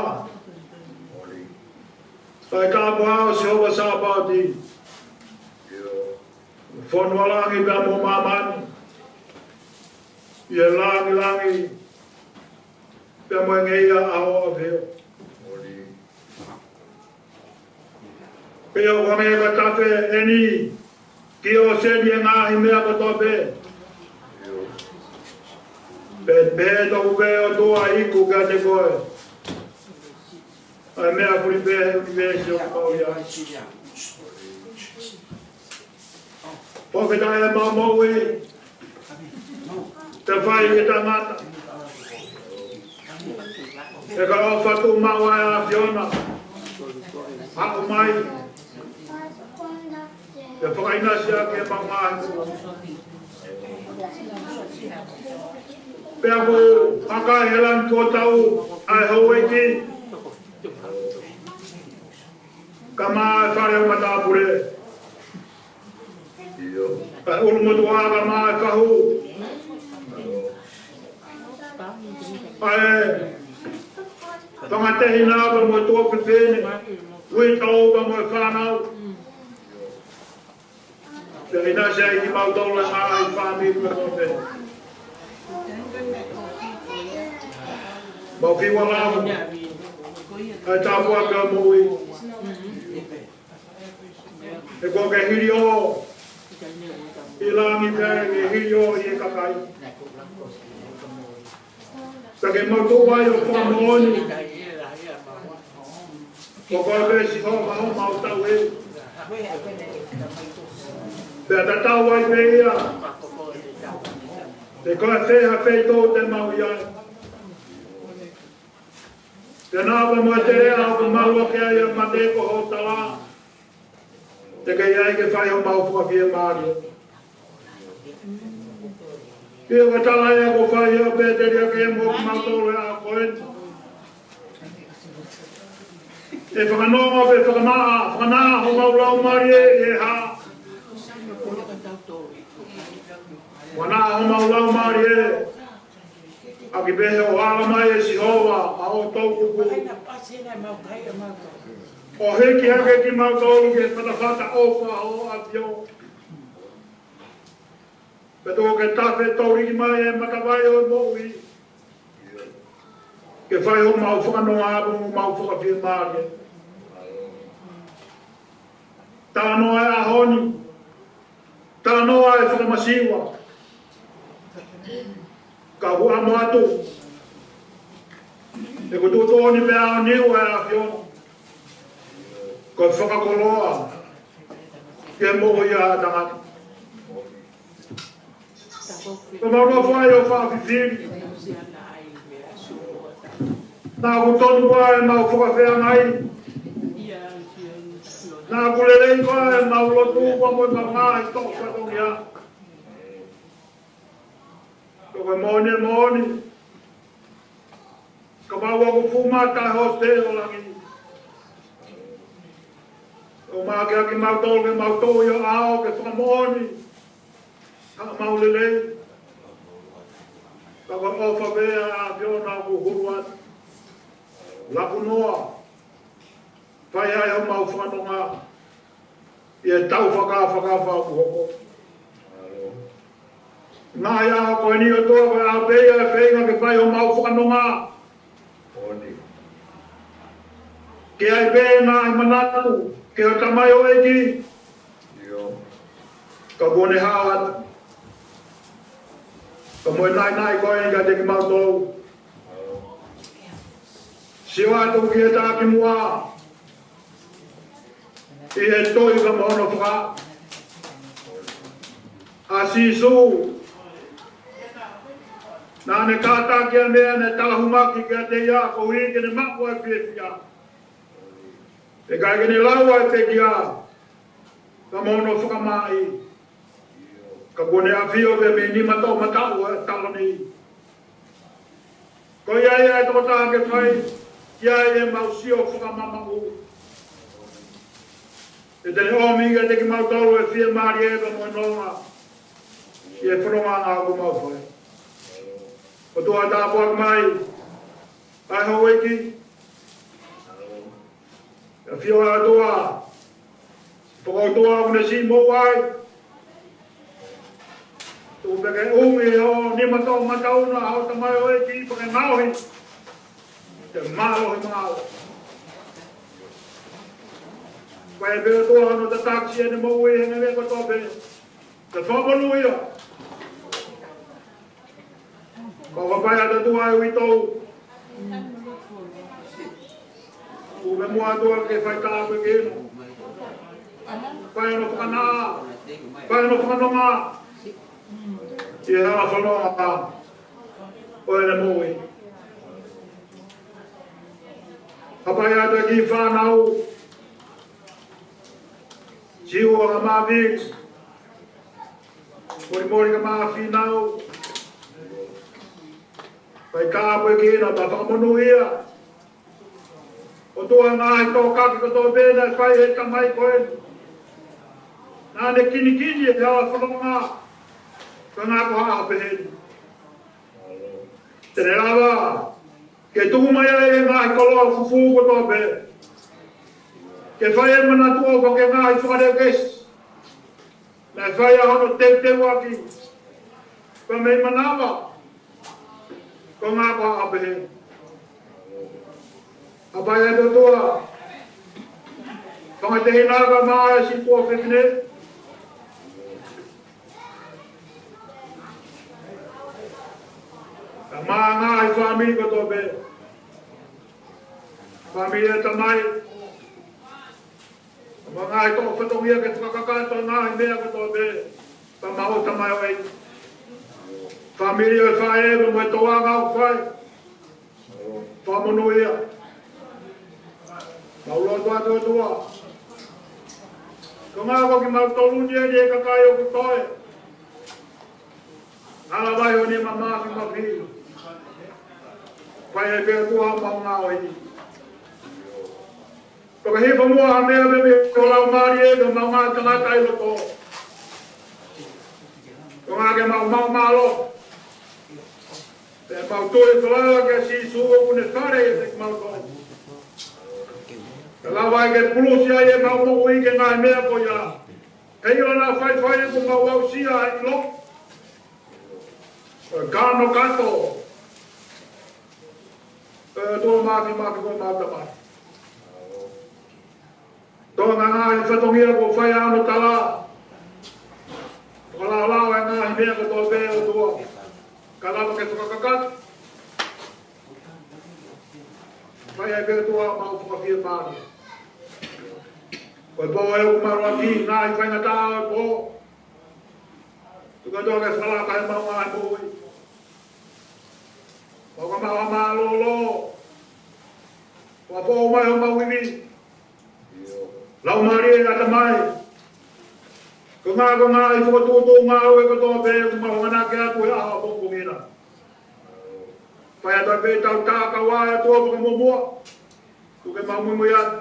ʻa e tapuhā ʻo Sihova Sāpaoti. Fonua langi pea mo māmani, ʻi he langilangi pea mo e ngeia ʻa hoʻo ʻafio. Pea ʻoku hangē ka tafe eni ki ʻōseni e ngaahi meʻa kotoa pē. Pea pehē tofu pē ʻOtua, iku kiate koe ʻa e meʻa fuli pē he ʻunivēsi ʻoku mau ʻi ai. Fakafetaʻi ʻemau moʻui, te fai ke tangata. ʻE ka ʻofa tuʻu maʻu ʻa e ʻAfiona, haʻu mai, te fakaʻinasi ʻaki ʻemau ngaahi. Pea ko e kakai he langi kuo tau ʻa e houʻeiki, ka mā e fale ʻo matāpule. Ka ʻulumotuʻa ka mā e fahu. ʻA e fanga tehina ka mo e tuofefine, uitou ka mo e fānau. Pea ʻinasi ai kimautolu e ngaahi fāmili kotoa pē. Mau fiu ʻa e lava ʻa e tāpuaki ʻo e moʻui. He ko e hili ʻo ʻi langi pē ke hili ʻo ʻi he kakai. Pea ke mau tuʻu ai ʻo fakamoʻoni. Ko koe pē Sihova homau tauhi. Pea tatau ai pē ia. Pe ko e fē ha feituʻu te mau ʻi ai. Pea naʻa mo e teleʻa ʻoku malu ake ai ʻa e mate ko hoʻo tala. Te ke ʻi ai ke fai homau fakafiemālie. Pea ko e tala ia kuo fai ʻe Pēteli ʻa kimautolu he ʻaho ko eni. ʻE fakanonga pe fakamaʻa, fakanaʻa homau laumālie ʻi he hā. Fakanaʻa homau laumālie. ʻAki pē he ʻoku ala mai ʻe Sihova ʻa hoʻo toʻukupu. ʻO hiki hake kimautolu ki he fatafata ʻofa ʻo hoʻo ʻAfio. Pea tuku ke tafe toliki mai e matavai ʻo e moʻui. Ke fai homau fakanonga mo homau fakafiemālie. Talanoa e ʻaho ni. Talanoa e fakamasiva. Ka ʻoku ʻamu atu. ʻE ko e tuʻutuʻuni pē ʻa e ʻAfio. Ko e fakakoloa. Ke moʻui ʻa e tangata. Ko mau nofo ai ʻo fakafifili. Naʻa ʻoku tonu koā ʻemau fakafeangai. Naʻa ʻoku lelei koā ʻemau lotu koā mo ʻemau ngaahi tō fatongia. Ko e moʻoni, moʻoni. Ka mau ʻoku fuʻu mata he hosipeli ʻo langi. ʻO maʻa kimautolu ke mau tō ʻi ho ʻao ke fakamoʻoni. Ka mau lelei. Ka ko e ʻofa pē ʻa e ʻAfio naʻa ʻoku hulu atu. Laku noa. Fai ai homau fakanonga. ʻI he tau fakafakafa ʻoku hoko. Ngaahi ʻaho ko eni ʻOtua ko e ʻaho pē ia ʻe feinga ke fai homau fakanonga. Ke ʻi ai pē ngaahi manatu, ke ʻo tamaioʻeiki. Ka kuo ne hao atu. Ka mo e naʻinaʻi ko eni kiate kimautolu. Sio atu ki he takimuʻa. ʻI he tohi ka mo hono faka. ʻA Sīsū. Naʻa ne kātaki ʻa e meʻa naʻe talahumaki kiate ia koeʻuhi ke ne maʻu ʻa e fiefia. ʻIkai ke ne lau ʻa e pekia. Ka mo hono fakamaaʻi. Ka kuo ne ʻafio pē mei nima toʻomataʻu ʻo e taloni. Ko ia ia ʻe tokotaha ke fai, ʻi ai ʻemau sio fakamamaʻu. ʻE te ne ʻomi kiate kimautolu e fiemālie pea mo e nonga. ʻI he fononga ʻoku mau fai. ʻOtua tāpuaki mai. ʻA e houʻeiki. ʻAfio ʻa e ʻOtua. Toko ʻOtua ʻoku ne siʻi moʻua ai. Tuku pē ke ʻumi ʻe ho nima toʻomataʻu na ʻa ho tamaioʻeiki pea ke ngaohi. Ke mālohi maʻu. Pea pē ʻOtua hono tataki ʻene moʻui he ngaahi meʻa kotoa pē. Ke fakamonūʻia. Ka ʻoku pehē atu ʻOtua ʻe uitou. Tuku pē muʻa ʻOtua ke fai tāpuekina ke inu. Fai hono fakanaʻa. Fai hono fakanonga. ʻI he hala fononga. ʻO ʻene moʻui. Ka pehē atu ki he fānau. Siua ka mavi. Molimoli ka mafinau. Fai tāpuekina pea fakamonūʻia. ʻOtua ngaahi tokaki kotoa pē naʻe fai he tamai ko ē. Naʻa ne kinikini he hala fononga. Ka ngā ko ha ʻaho pehē ni. Te ne lava. Ke tuku mai ai e ngaahi koloa fufū kotoa pē. Ke fai e manatu ʻofa ki he ngaahi fakalekesi. Naʻe fai ʻa hono teuteuʻaki. Ka mei manava. Ko ngā ko ha ʻaho pehē. Ka pehē atu ʻOtua. Fanga tehina kae ʻumaʻā e siʻi tuofefine. Kae ʻumaʻā e ngaahi fāmili kotoa pē. Fāmili ʻa e tamai. Kae ʻumaʻā e ngaahi toʻo fatongia ke fakakakato e ngaahi meʻa kotoa pē. Pea mau ʻo tamai ʻo e fāmili ʻo e faʻē mo e toʻa ngāue fai. Fakamonūʻia. Mau lotu atu ʻOtua. Ko e ngāue ko kimautolu ni ʻeni ʻe kakai ʻoku toe. Ala vai ʻo ne mamafi mafi. Fai ai pē ʻOtua mau ngāue. Toka hifo muʻa ha meʻa pē mei ho laumālie ʻi homau ngaahi tangata ʻi loto. Ko e ngāue ke mau maʻu mālō. Pea mau tui falala kia Sīsū ʻoku ne fale ʻiate kimautolu. Ke lava ai ke pulusi ai ʻemau moʻui ki he ngaahi meʻa ko ia. He ʻi he ʻaho faifai ʻoku mau aʻusia ai ʻilo. Ko e kano kato. Pea ʻOtua māfimafi ko homau Tamai. Toʻo e ngaahi fatongia kuo fai ʻa hono tala. Fakalaolao e ngaahi meʻa kotoa pē ʻOtua. Ka lava ke fakakakato. Fai ai pē ʻOtua mau fakafiemālie. Ko e pō ʻoku mau ʻalu ki ai, ngaahi faingataʻa ʻo e pō. Tuku ʻOtua ke fakalaka ʻemau ngaahi moʻui. Mau ka mau mālōlō. Fakafoʻou mai homau ivi. Laumālie ʻa e Tamai. Ko e ngaahi, ko e ngaahi fokotuʻutuʻu ngāue kotoa pē ʻoku mau hanganaki atu he ʻaho ʻapongipongi na. Fai atu pē ʻetau tā kaua ʻe ʻOtua fakamuʻomuʻa. Tuku ke mau muimui atu.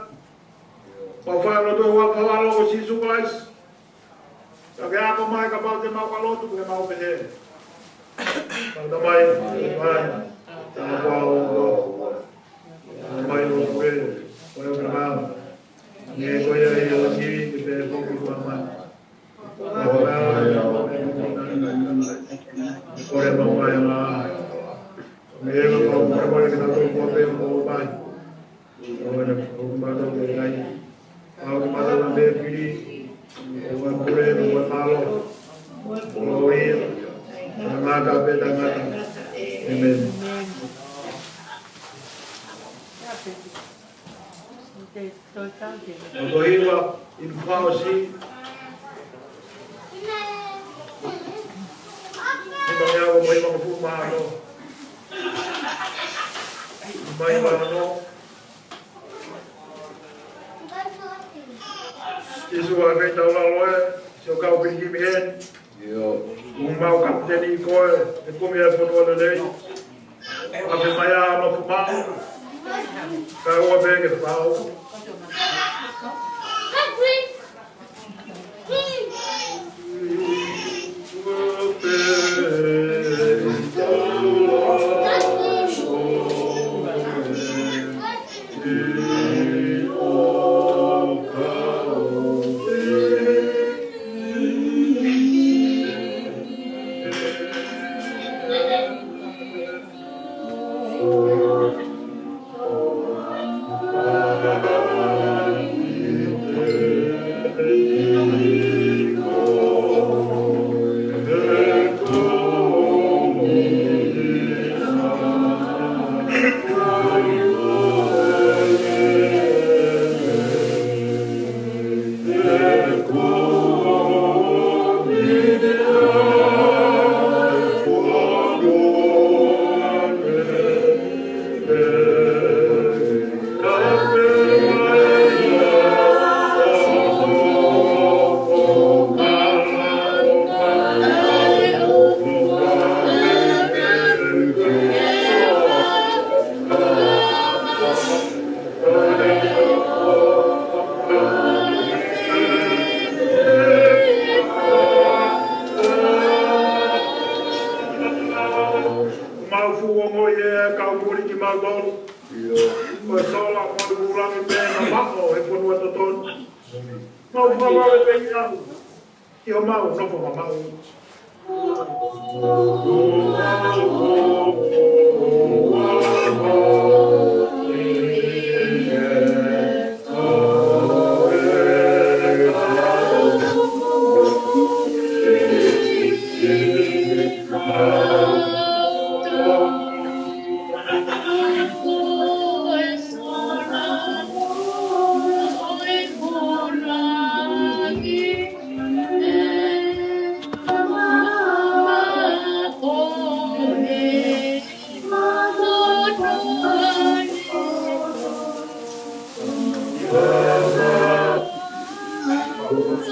Mau fai lotu ʻi he huafa ho ʻAlo ko Sīsū Kalaisi. Ka ke ako mai kapau te mau ka lotu ke mau pehē. Tau Tamai, mai. Tau Tamai, mai ʻo pē. Mai ʻo pē. Nge ko ia ʻi langi, ke pehē foki ʻi māmani. Kole mau mai ʻa e ngaahi meʻa ʻoku mau kole mai ke tau kole pē ʻo mau mai. ʻO ʻena ʻoku mau tau ke kai. ʻOku mau tau ke pili. ʻOku mau kole ʻo mau mālō. ʻO ia. Tangata pē tangata. ʻĒmeni. ʻOku ʻi ai ʻa e fakaʻosi. ʻI he meʻa ʻoku mai maka fu ma ano. Mai ma ano. Sīsū ʻa e kei tau lalo ē, sio kau pili ki mihen. ʻIo. ʻOku mau kapiteni koe, ʻe kumi ʻa e fonua lelei. ʻA e meʻa ʻa e nofo maʻu. Kae ʻoua pē ke pau. Mau fuʻu ongoʻi ʻe kau puli kimautolu. Ko e sola mo e vūlangi pē naʻa maʻu he fonua totonu. Mau fakamālō pē ʻi au. ʻI homau nofo mamaʻo. Ko e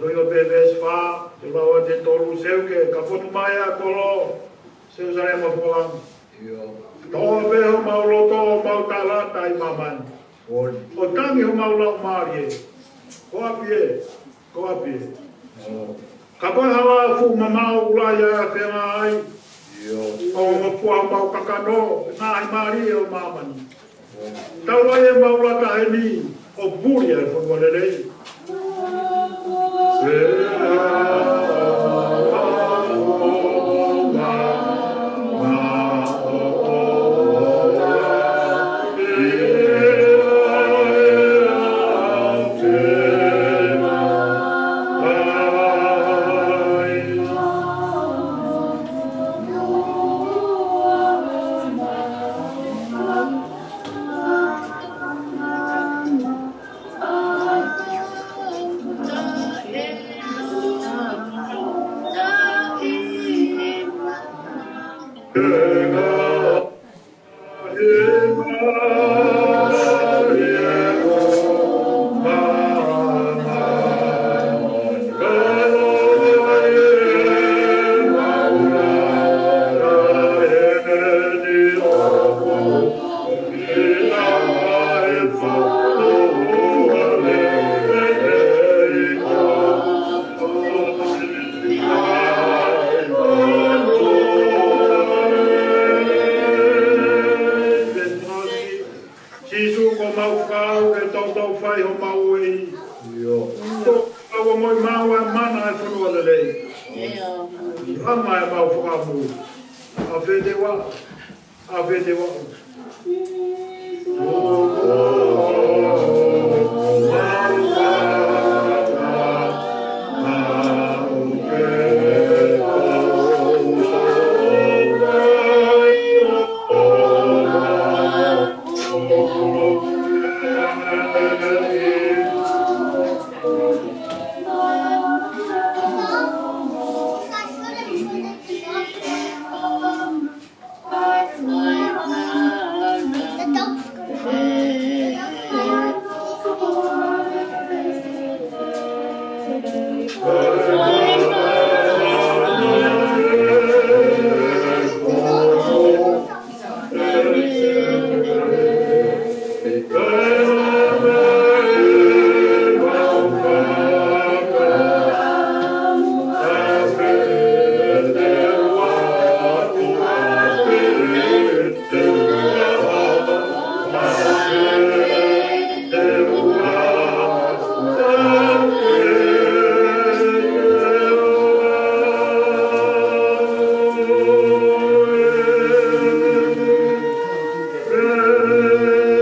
tohi ʻo Pēvesi fā, te lau ʻa e tolu: Seuke, ka fotu mai ʻa e kolo, Selusalema fakalangi. ʻIo. Toʻo pē homau loto, homau tala, taʻi māmani. ʻIo. ʻO tangi homau laumālie. Ko ʻapi ē, ko ʻapi ē. ʻIo. Ka ko e hala fuʻu mamaʻo ʻoku lahi ʻa e feʻunga ai. ʻIo. ʻO ngofua homau kakano, ngaahi mālie ʻo māmani. Tau ai ʻemau lata heni, ʻo puli ʻa e fonua lelei. Sīsū, ko homau fakaʻau ke toutou fai homau ueʻi. ʻIo. Ko homau moʻui maʻu ʻa e mana ʻo e fonua lelei. ʻIo. Hanga ʻemau fakamoʻui. ʻAfio ʻi he ʻAfiona. ʻAfio ʻi he ʻAfiona.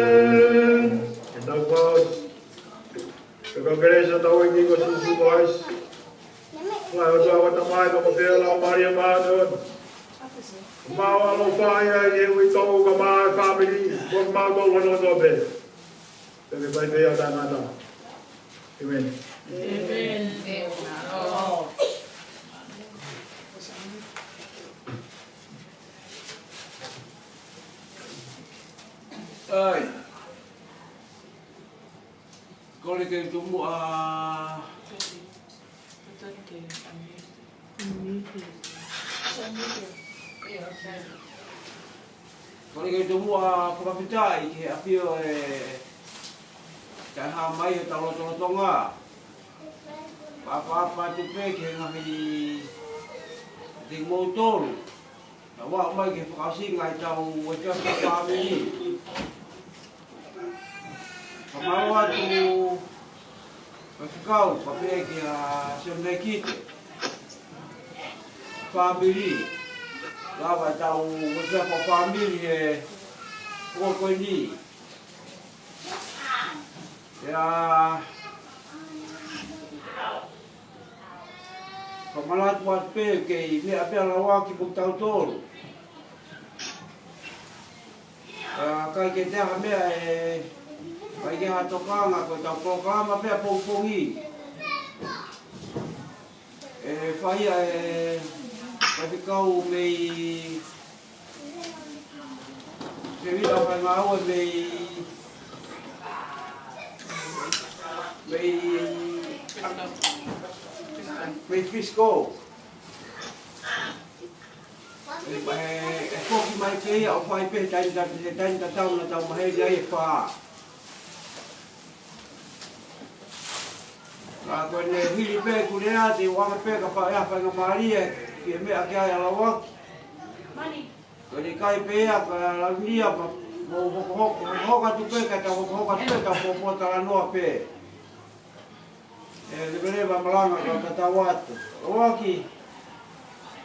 Ke tau pause. Pea ko e kelesi ʻa hotau ʻEiki ko Sīsū Kalaisi, ʻofa ʻa e ʻOtua ko e Tamai, pea ko e feohi ʻa e Laumālie Māʻoniʻoni, ke maʻu ʻa e ʻaloʻofa ʻi he uitou kae ʻumaʻā e fāmili, ʻo maʻu ʻa e ʻaloʻofa kotoa pē, pea ke fai pē ʻo taʻengata. ʻĒmeni. ʻĒmeni. ʻAi. Kole ke u tomuʻa. Kole ke u tomuʻa fakafetaʻi ki he ʻafio ʻa e Tamai ʻi hotau lotolotonga. Pea ʻofa atu pē ki he ngaahi, kimoutolu naʻa mou ʻomai ke fakaʻosinga ʻetau efiafi fakafāmili. Fakamālō atu ki he Faifekau, pea pehē kia Sione Kite, fāmili, lava ʻetau efiafi fakafāmili he kuo ko eni. Pea Ka manatu atu pē kei meʻa pē ʻa Lauaki mo kitautolu. ʻA, ʻikai ke toe ʻi ai ha meʻa ʻe, ʻikai ke ʻi ai ha tokanga, ko ʻetau polokalama pē ʻapongipongi. ʻE fai ʻe he faifekau mei Sevita, fai ngāue mei, mei, mei Frisco. ʻE, ʻe, ʻe foki mai pē ia ʻo fai pē he taimi ta-, he taimi tatau naʻa tau maheni ai ʻe fā. Ka ko ʻene hili pē ʻeku lea, te u ʻoange pē kapau ʻe ʻi ai ha faingamālie ke meʻa ki ai ʻa Lauaki. Ko ʻene kai pē ia ka Launia, ma, mo hokohoko, hokohoko atu pē, ka tau hokohoko atu pē, tau pōpōtalanoa pē. ʻE leveleva malanga ka tatau atu. Lauaki,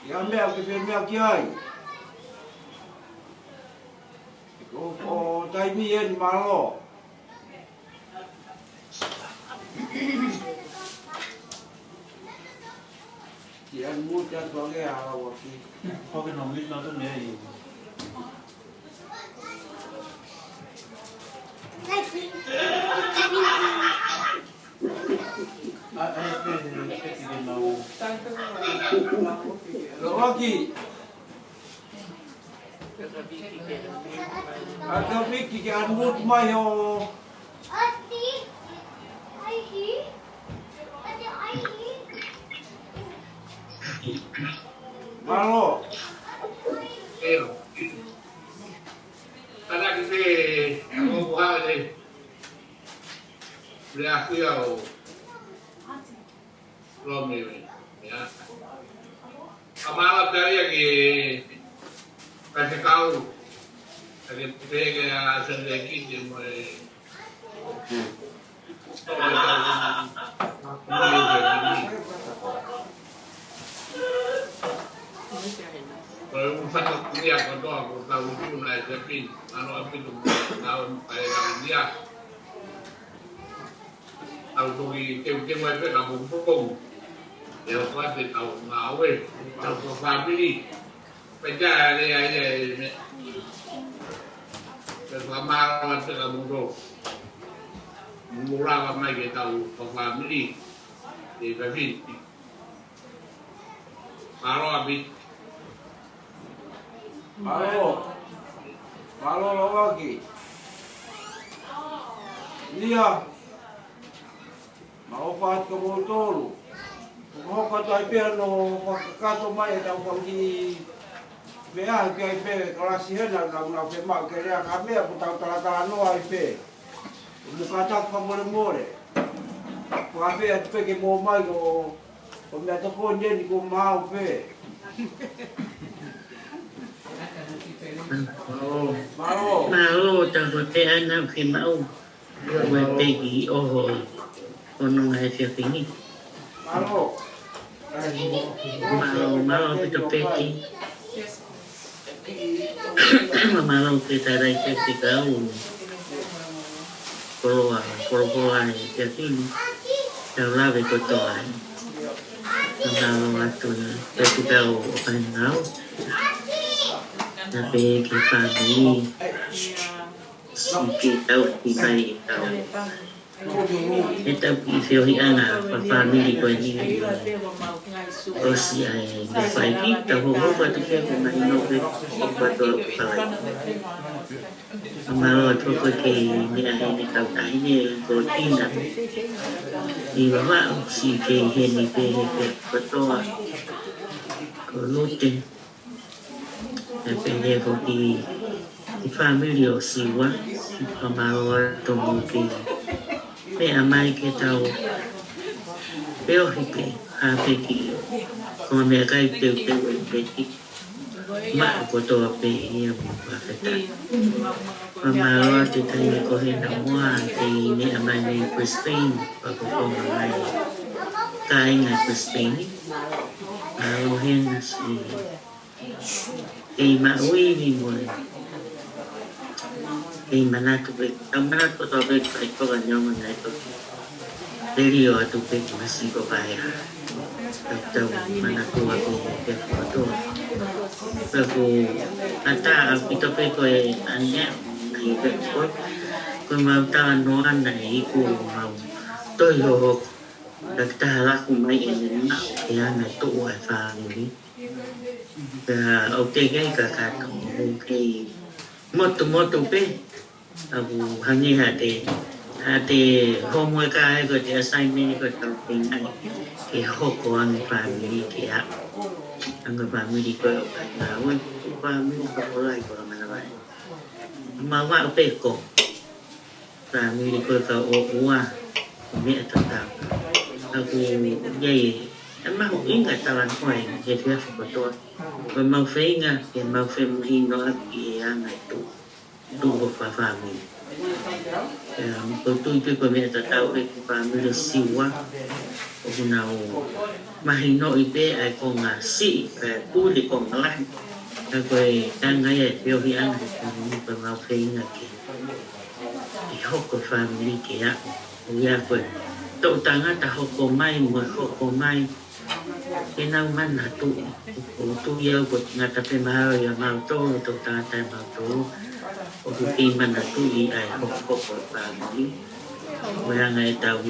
ʻi ai ha meʻa ke fie meʻa ki ai? ʻO, ʻo taimi eni, mālō. Ki anu muta atu ange ʻa Lauaki. Hoki no mit na tu mei. ʻA, ʻa, pe, pe, pe, pe, mau. Lauaki. ʻA Taviki ke anu mutu mai ʻo. Mālō. ʻEo. Kana ki te, ʻo, ʻo, ʻa, le. Le a kui au. Lo me, me, ya. Kamala tari ake, kasekau, ake peke a sandeki de mo e. Ko e ʻū fakakunia kotoa ko tau tuna e Sepin, ano apito mo tau pae la kunia. Tau toki teuteu ai pē ka pongipongi. ʻE hoko atu ʻetau ngāue, tau ko fāmili. Pea ʻe lea ia ʻe me. Pea fakamālō atu ka muro. Mura wa mai ke tau ko fāmili. ʻE ka fiti. Mālō ʻaupito. Mālō. Mālō Lauaki. Ia. Mālō ʻaupito kimoutolu. Ko hoka tai pea no fakakato mai ʻetau fanga kiʻi meʻa ki ai pē kalasi hena, nau, nau ke mau ke lea ka meʻa ko tau talatalanoa ai pē. Mo ka taku fakamolemole. Ko a pē atu pē ke mou mai ko, ko meʻa tokoni eni ko mau pē. Mālō. Mālō. Mālō, tau ko te ana ke mau. Ko e peki ʻoho. Ko no ngai fia pini. Mālō. Mālō, mālō ʻaupito peki. Mālō ke tarai ke te kau. Koloa, koloa e te kini. Tau lave kotoa ai. Mālō atu na. Pe te kau o kai ngau. Na pe ke fāmili. Sike tau ki mai tau. ʻE tau ki feohi ʻana, fa fāmili ko eni. ʻOsi ai, ne fai ki, tau hoko atu ke ko mai no ke ko pato palai. Mālō atu ko ke meʻa heni kau taʻahine ko Tina. ʻI Vavaʻu, Sike heni pē he pē kotoa. Ko Lute. ʻE pehē foki ki fāmili ʻo Siua, fakamālō atu mo ke meʻa mai ke tau feohi pē, ha peki, ko e meʻakai teuteu e peki, maʻu kotoa pē ia mo fakafetaʻi. Fakamālō atu taimi ko hena moa, ke meʻa mai mei Brisbane, fakakonga mai kāinga Brisbane, mālō hena si. Kei maʻu ivi mo e. Kei manatu pē, tau manatu kotoa pē, kai toka ni o mangai toki. Telio atu pē ki Masi ko Paea. Ka tau manatuʻa pē ki he kotoa. Pea ko e ʻata ʻaupito pē ko e ʻaneafi pē ko, ko ʻemau talanoa naʻe iku ʻo mau tohi hohoko. Ka ki taha laku mai ʻene maʻu ke anga e tuʻu ʻa e fāmili. Pea ʻoku teʻeki ai ke kakato, ʻoku kei motumotu pē. ʻOku hangē ha te, ha te homo e kae ko e assignment ko e tau pē ngai ke hoko ange fāmili ke aʻu. Ange fāmili ko e ʻoku ʻi ai ngāue, ko fāmili ko e kolai ko e manavai. Mau aʻu pē ko fāmili ko e kau ʻoua, ko e meʻa tatau. ʻOku ʻi ai e mahuʻinga e talanoa ʻi he efiafi kotoa. Ko ʻemau feinga ke mau femahinoʻaki e anga e tuʻu, tuʻu ʻo e fāmili. ʻIo, ʻoku ou tui pē ko e meʻa tatau ʻi he fāmili ʻo Siua, ʻoku nau mahinoʻi pē ʻa e konga siʻi, ʻa e puli konga lahi. Ka ko e anga ia e feohiʻanga he fāmili ko ʻemau feinga ke, ke hoko e fāmili ke aʻu. ʻOku ʻi ai ko e toʻu tangata hoko mai, mo e hoko mai. Ke nau manatuʻi, ʻoku ou tui au ko e tangata pē mahalo ia mautolu, toʻu tangata ia mautolu, ʻoku kei manatuʻi ʻa e hokohoko e fāmili, mo e anga e tau,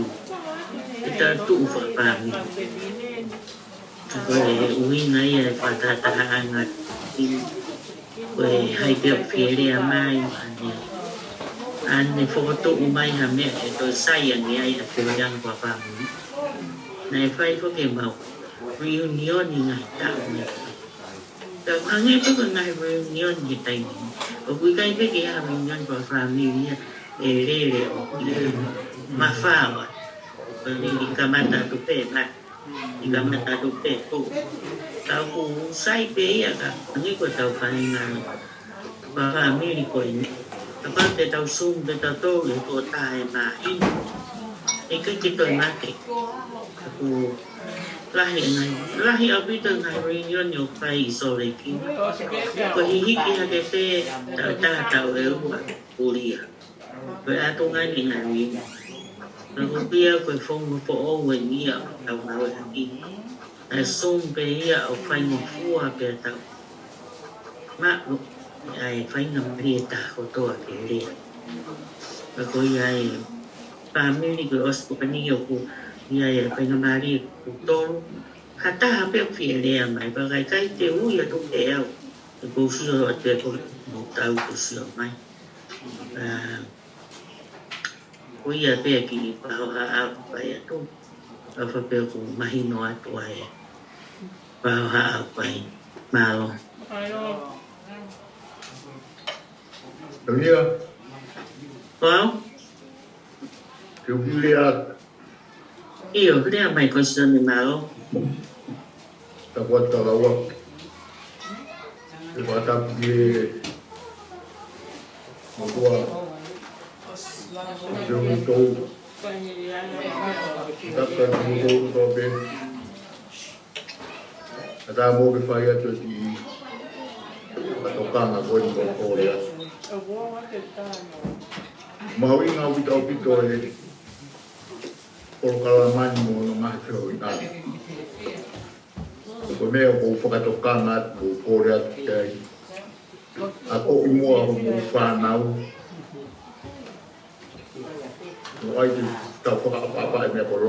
e tau tuʻu fakafāmili. Ko e ʻuhinga ia e fakatahatahaʻanga, ko e hā pē ʻoku fie lea mai, ʻa ʻene, ʻa ʻene fokotuʻu mai ha meʻa ke toe sai ange ai ʻa e feohiʻanga fakafāmili. Naʻe fai foki ʻemau reunion ʻi he ngaahi taʻu naʻe fai. Ka ʻoku hangē pē ko e ngaahi reunion he taimi ni. ʻOku ʻikai pē ke ʻi ai ha reunion fakafāmili ia ʻe lele ʻo mafao. Ko eni ʻi kamata atu pē, ma, ʻi kamata atu pē, ko. Ka ʻoku sai pē ia ka hangē ko e tau fāinga fakafāmili ko eni. Kapau te tau Zoom pē tautolu ʻi he tuʻo taha ʻi he māhina, ʻe ʻikai ke toe mate. ʻOku lahi e ngaahi, lahi ʻaupito e ngaahi reunion ʻoku fai ʻi Salt Lake. Ko e hihiki hake pē taʻu ʻe taha, taʻu ʻe ua, puli ia. Ko e ʻatunga ni e ngaahi reunion. Ka ʻoku pia ko e founga foʻou eni ia ʻoku tau ngāueʻaki. ʻA e Zoom pē ia ʻo faingofua pē ʻa e tau maʻu ʻa e faingamālie ʻa e taha kotoa ke lea. Ka ko ia e fāmili ko e ʻosi ko eni ʻoku ʻi ai e faingamālie ʻoku tolu. Ha taha pē ʻoku fie lea mai, pea ʻikai ke u ui atu pē au. ʻOku ou sio atu pē ko e mou tau ʻoku sio mai. ʻA, ko ia pē kiʻi pāhohaʻa ʻoku fai atu. ʻOfa pē ʻoku mahino atu ʻa e pāhohaʻa ʻoku fai. Mālō. Elia. Ko au? Ke u kiʻi lea. ʻIo, lea mai Kōsitone, mālō. Tapu atu Talauʻa. Ke fakatapu ki he ʻOtua. Ke u tau. Tapu atu ki he ʻOtua pē. Ka ta mo ke fai atu e kiʻi fakatokanga ko eni ko e kole atu. Mahuʻinga ʻaupito ʻaupito e polokalama ni mo hono ngaahi feohiʻanga. Ko e meʻa ʻoku ou fakatokanga atu, ʻoku ou kole atu ki ai. ʻA ko i mua hoʻomou fānau. Mo ai ke tau fakaʻapaʻapa e meʻa ko ē.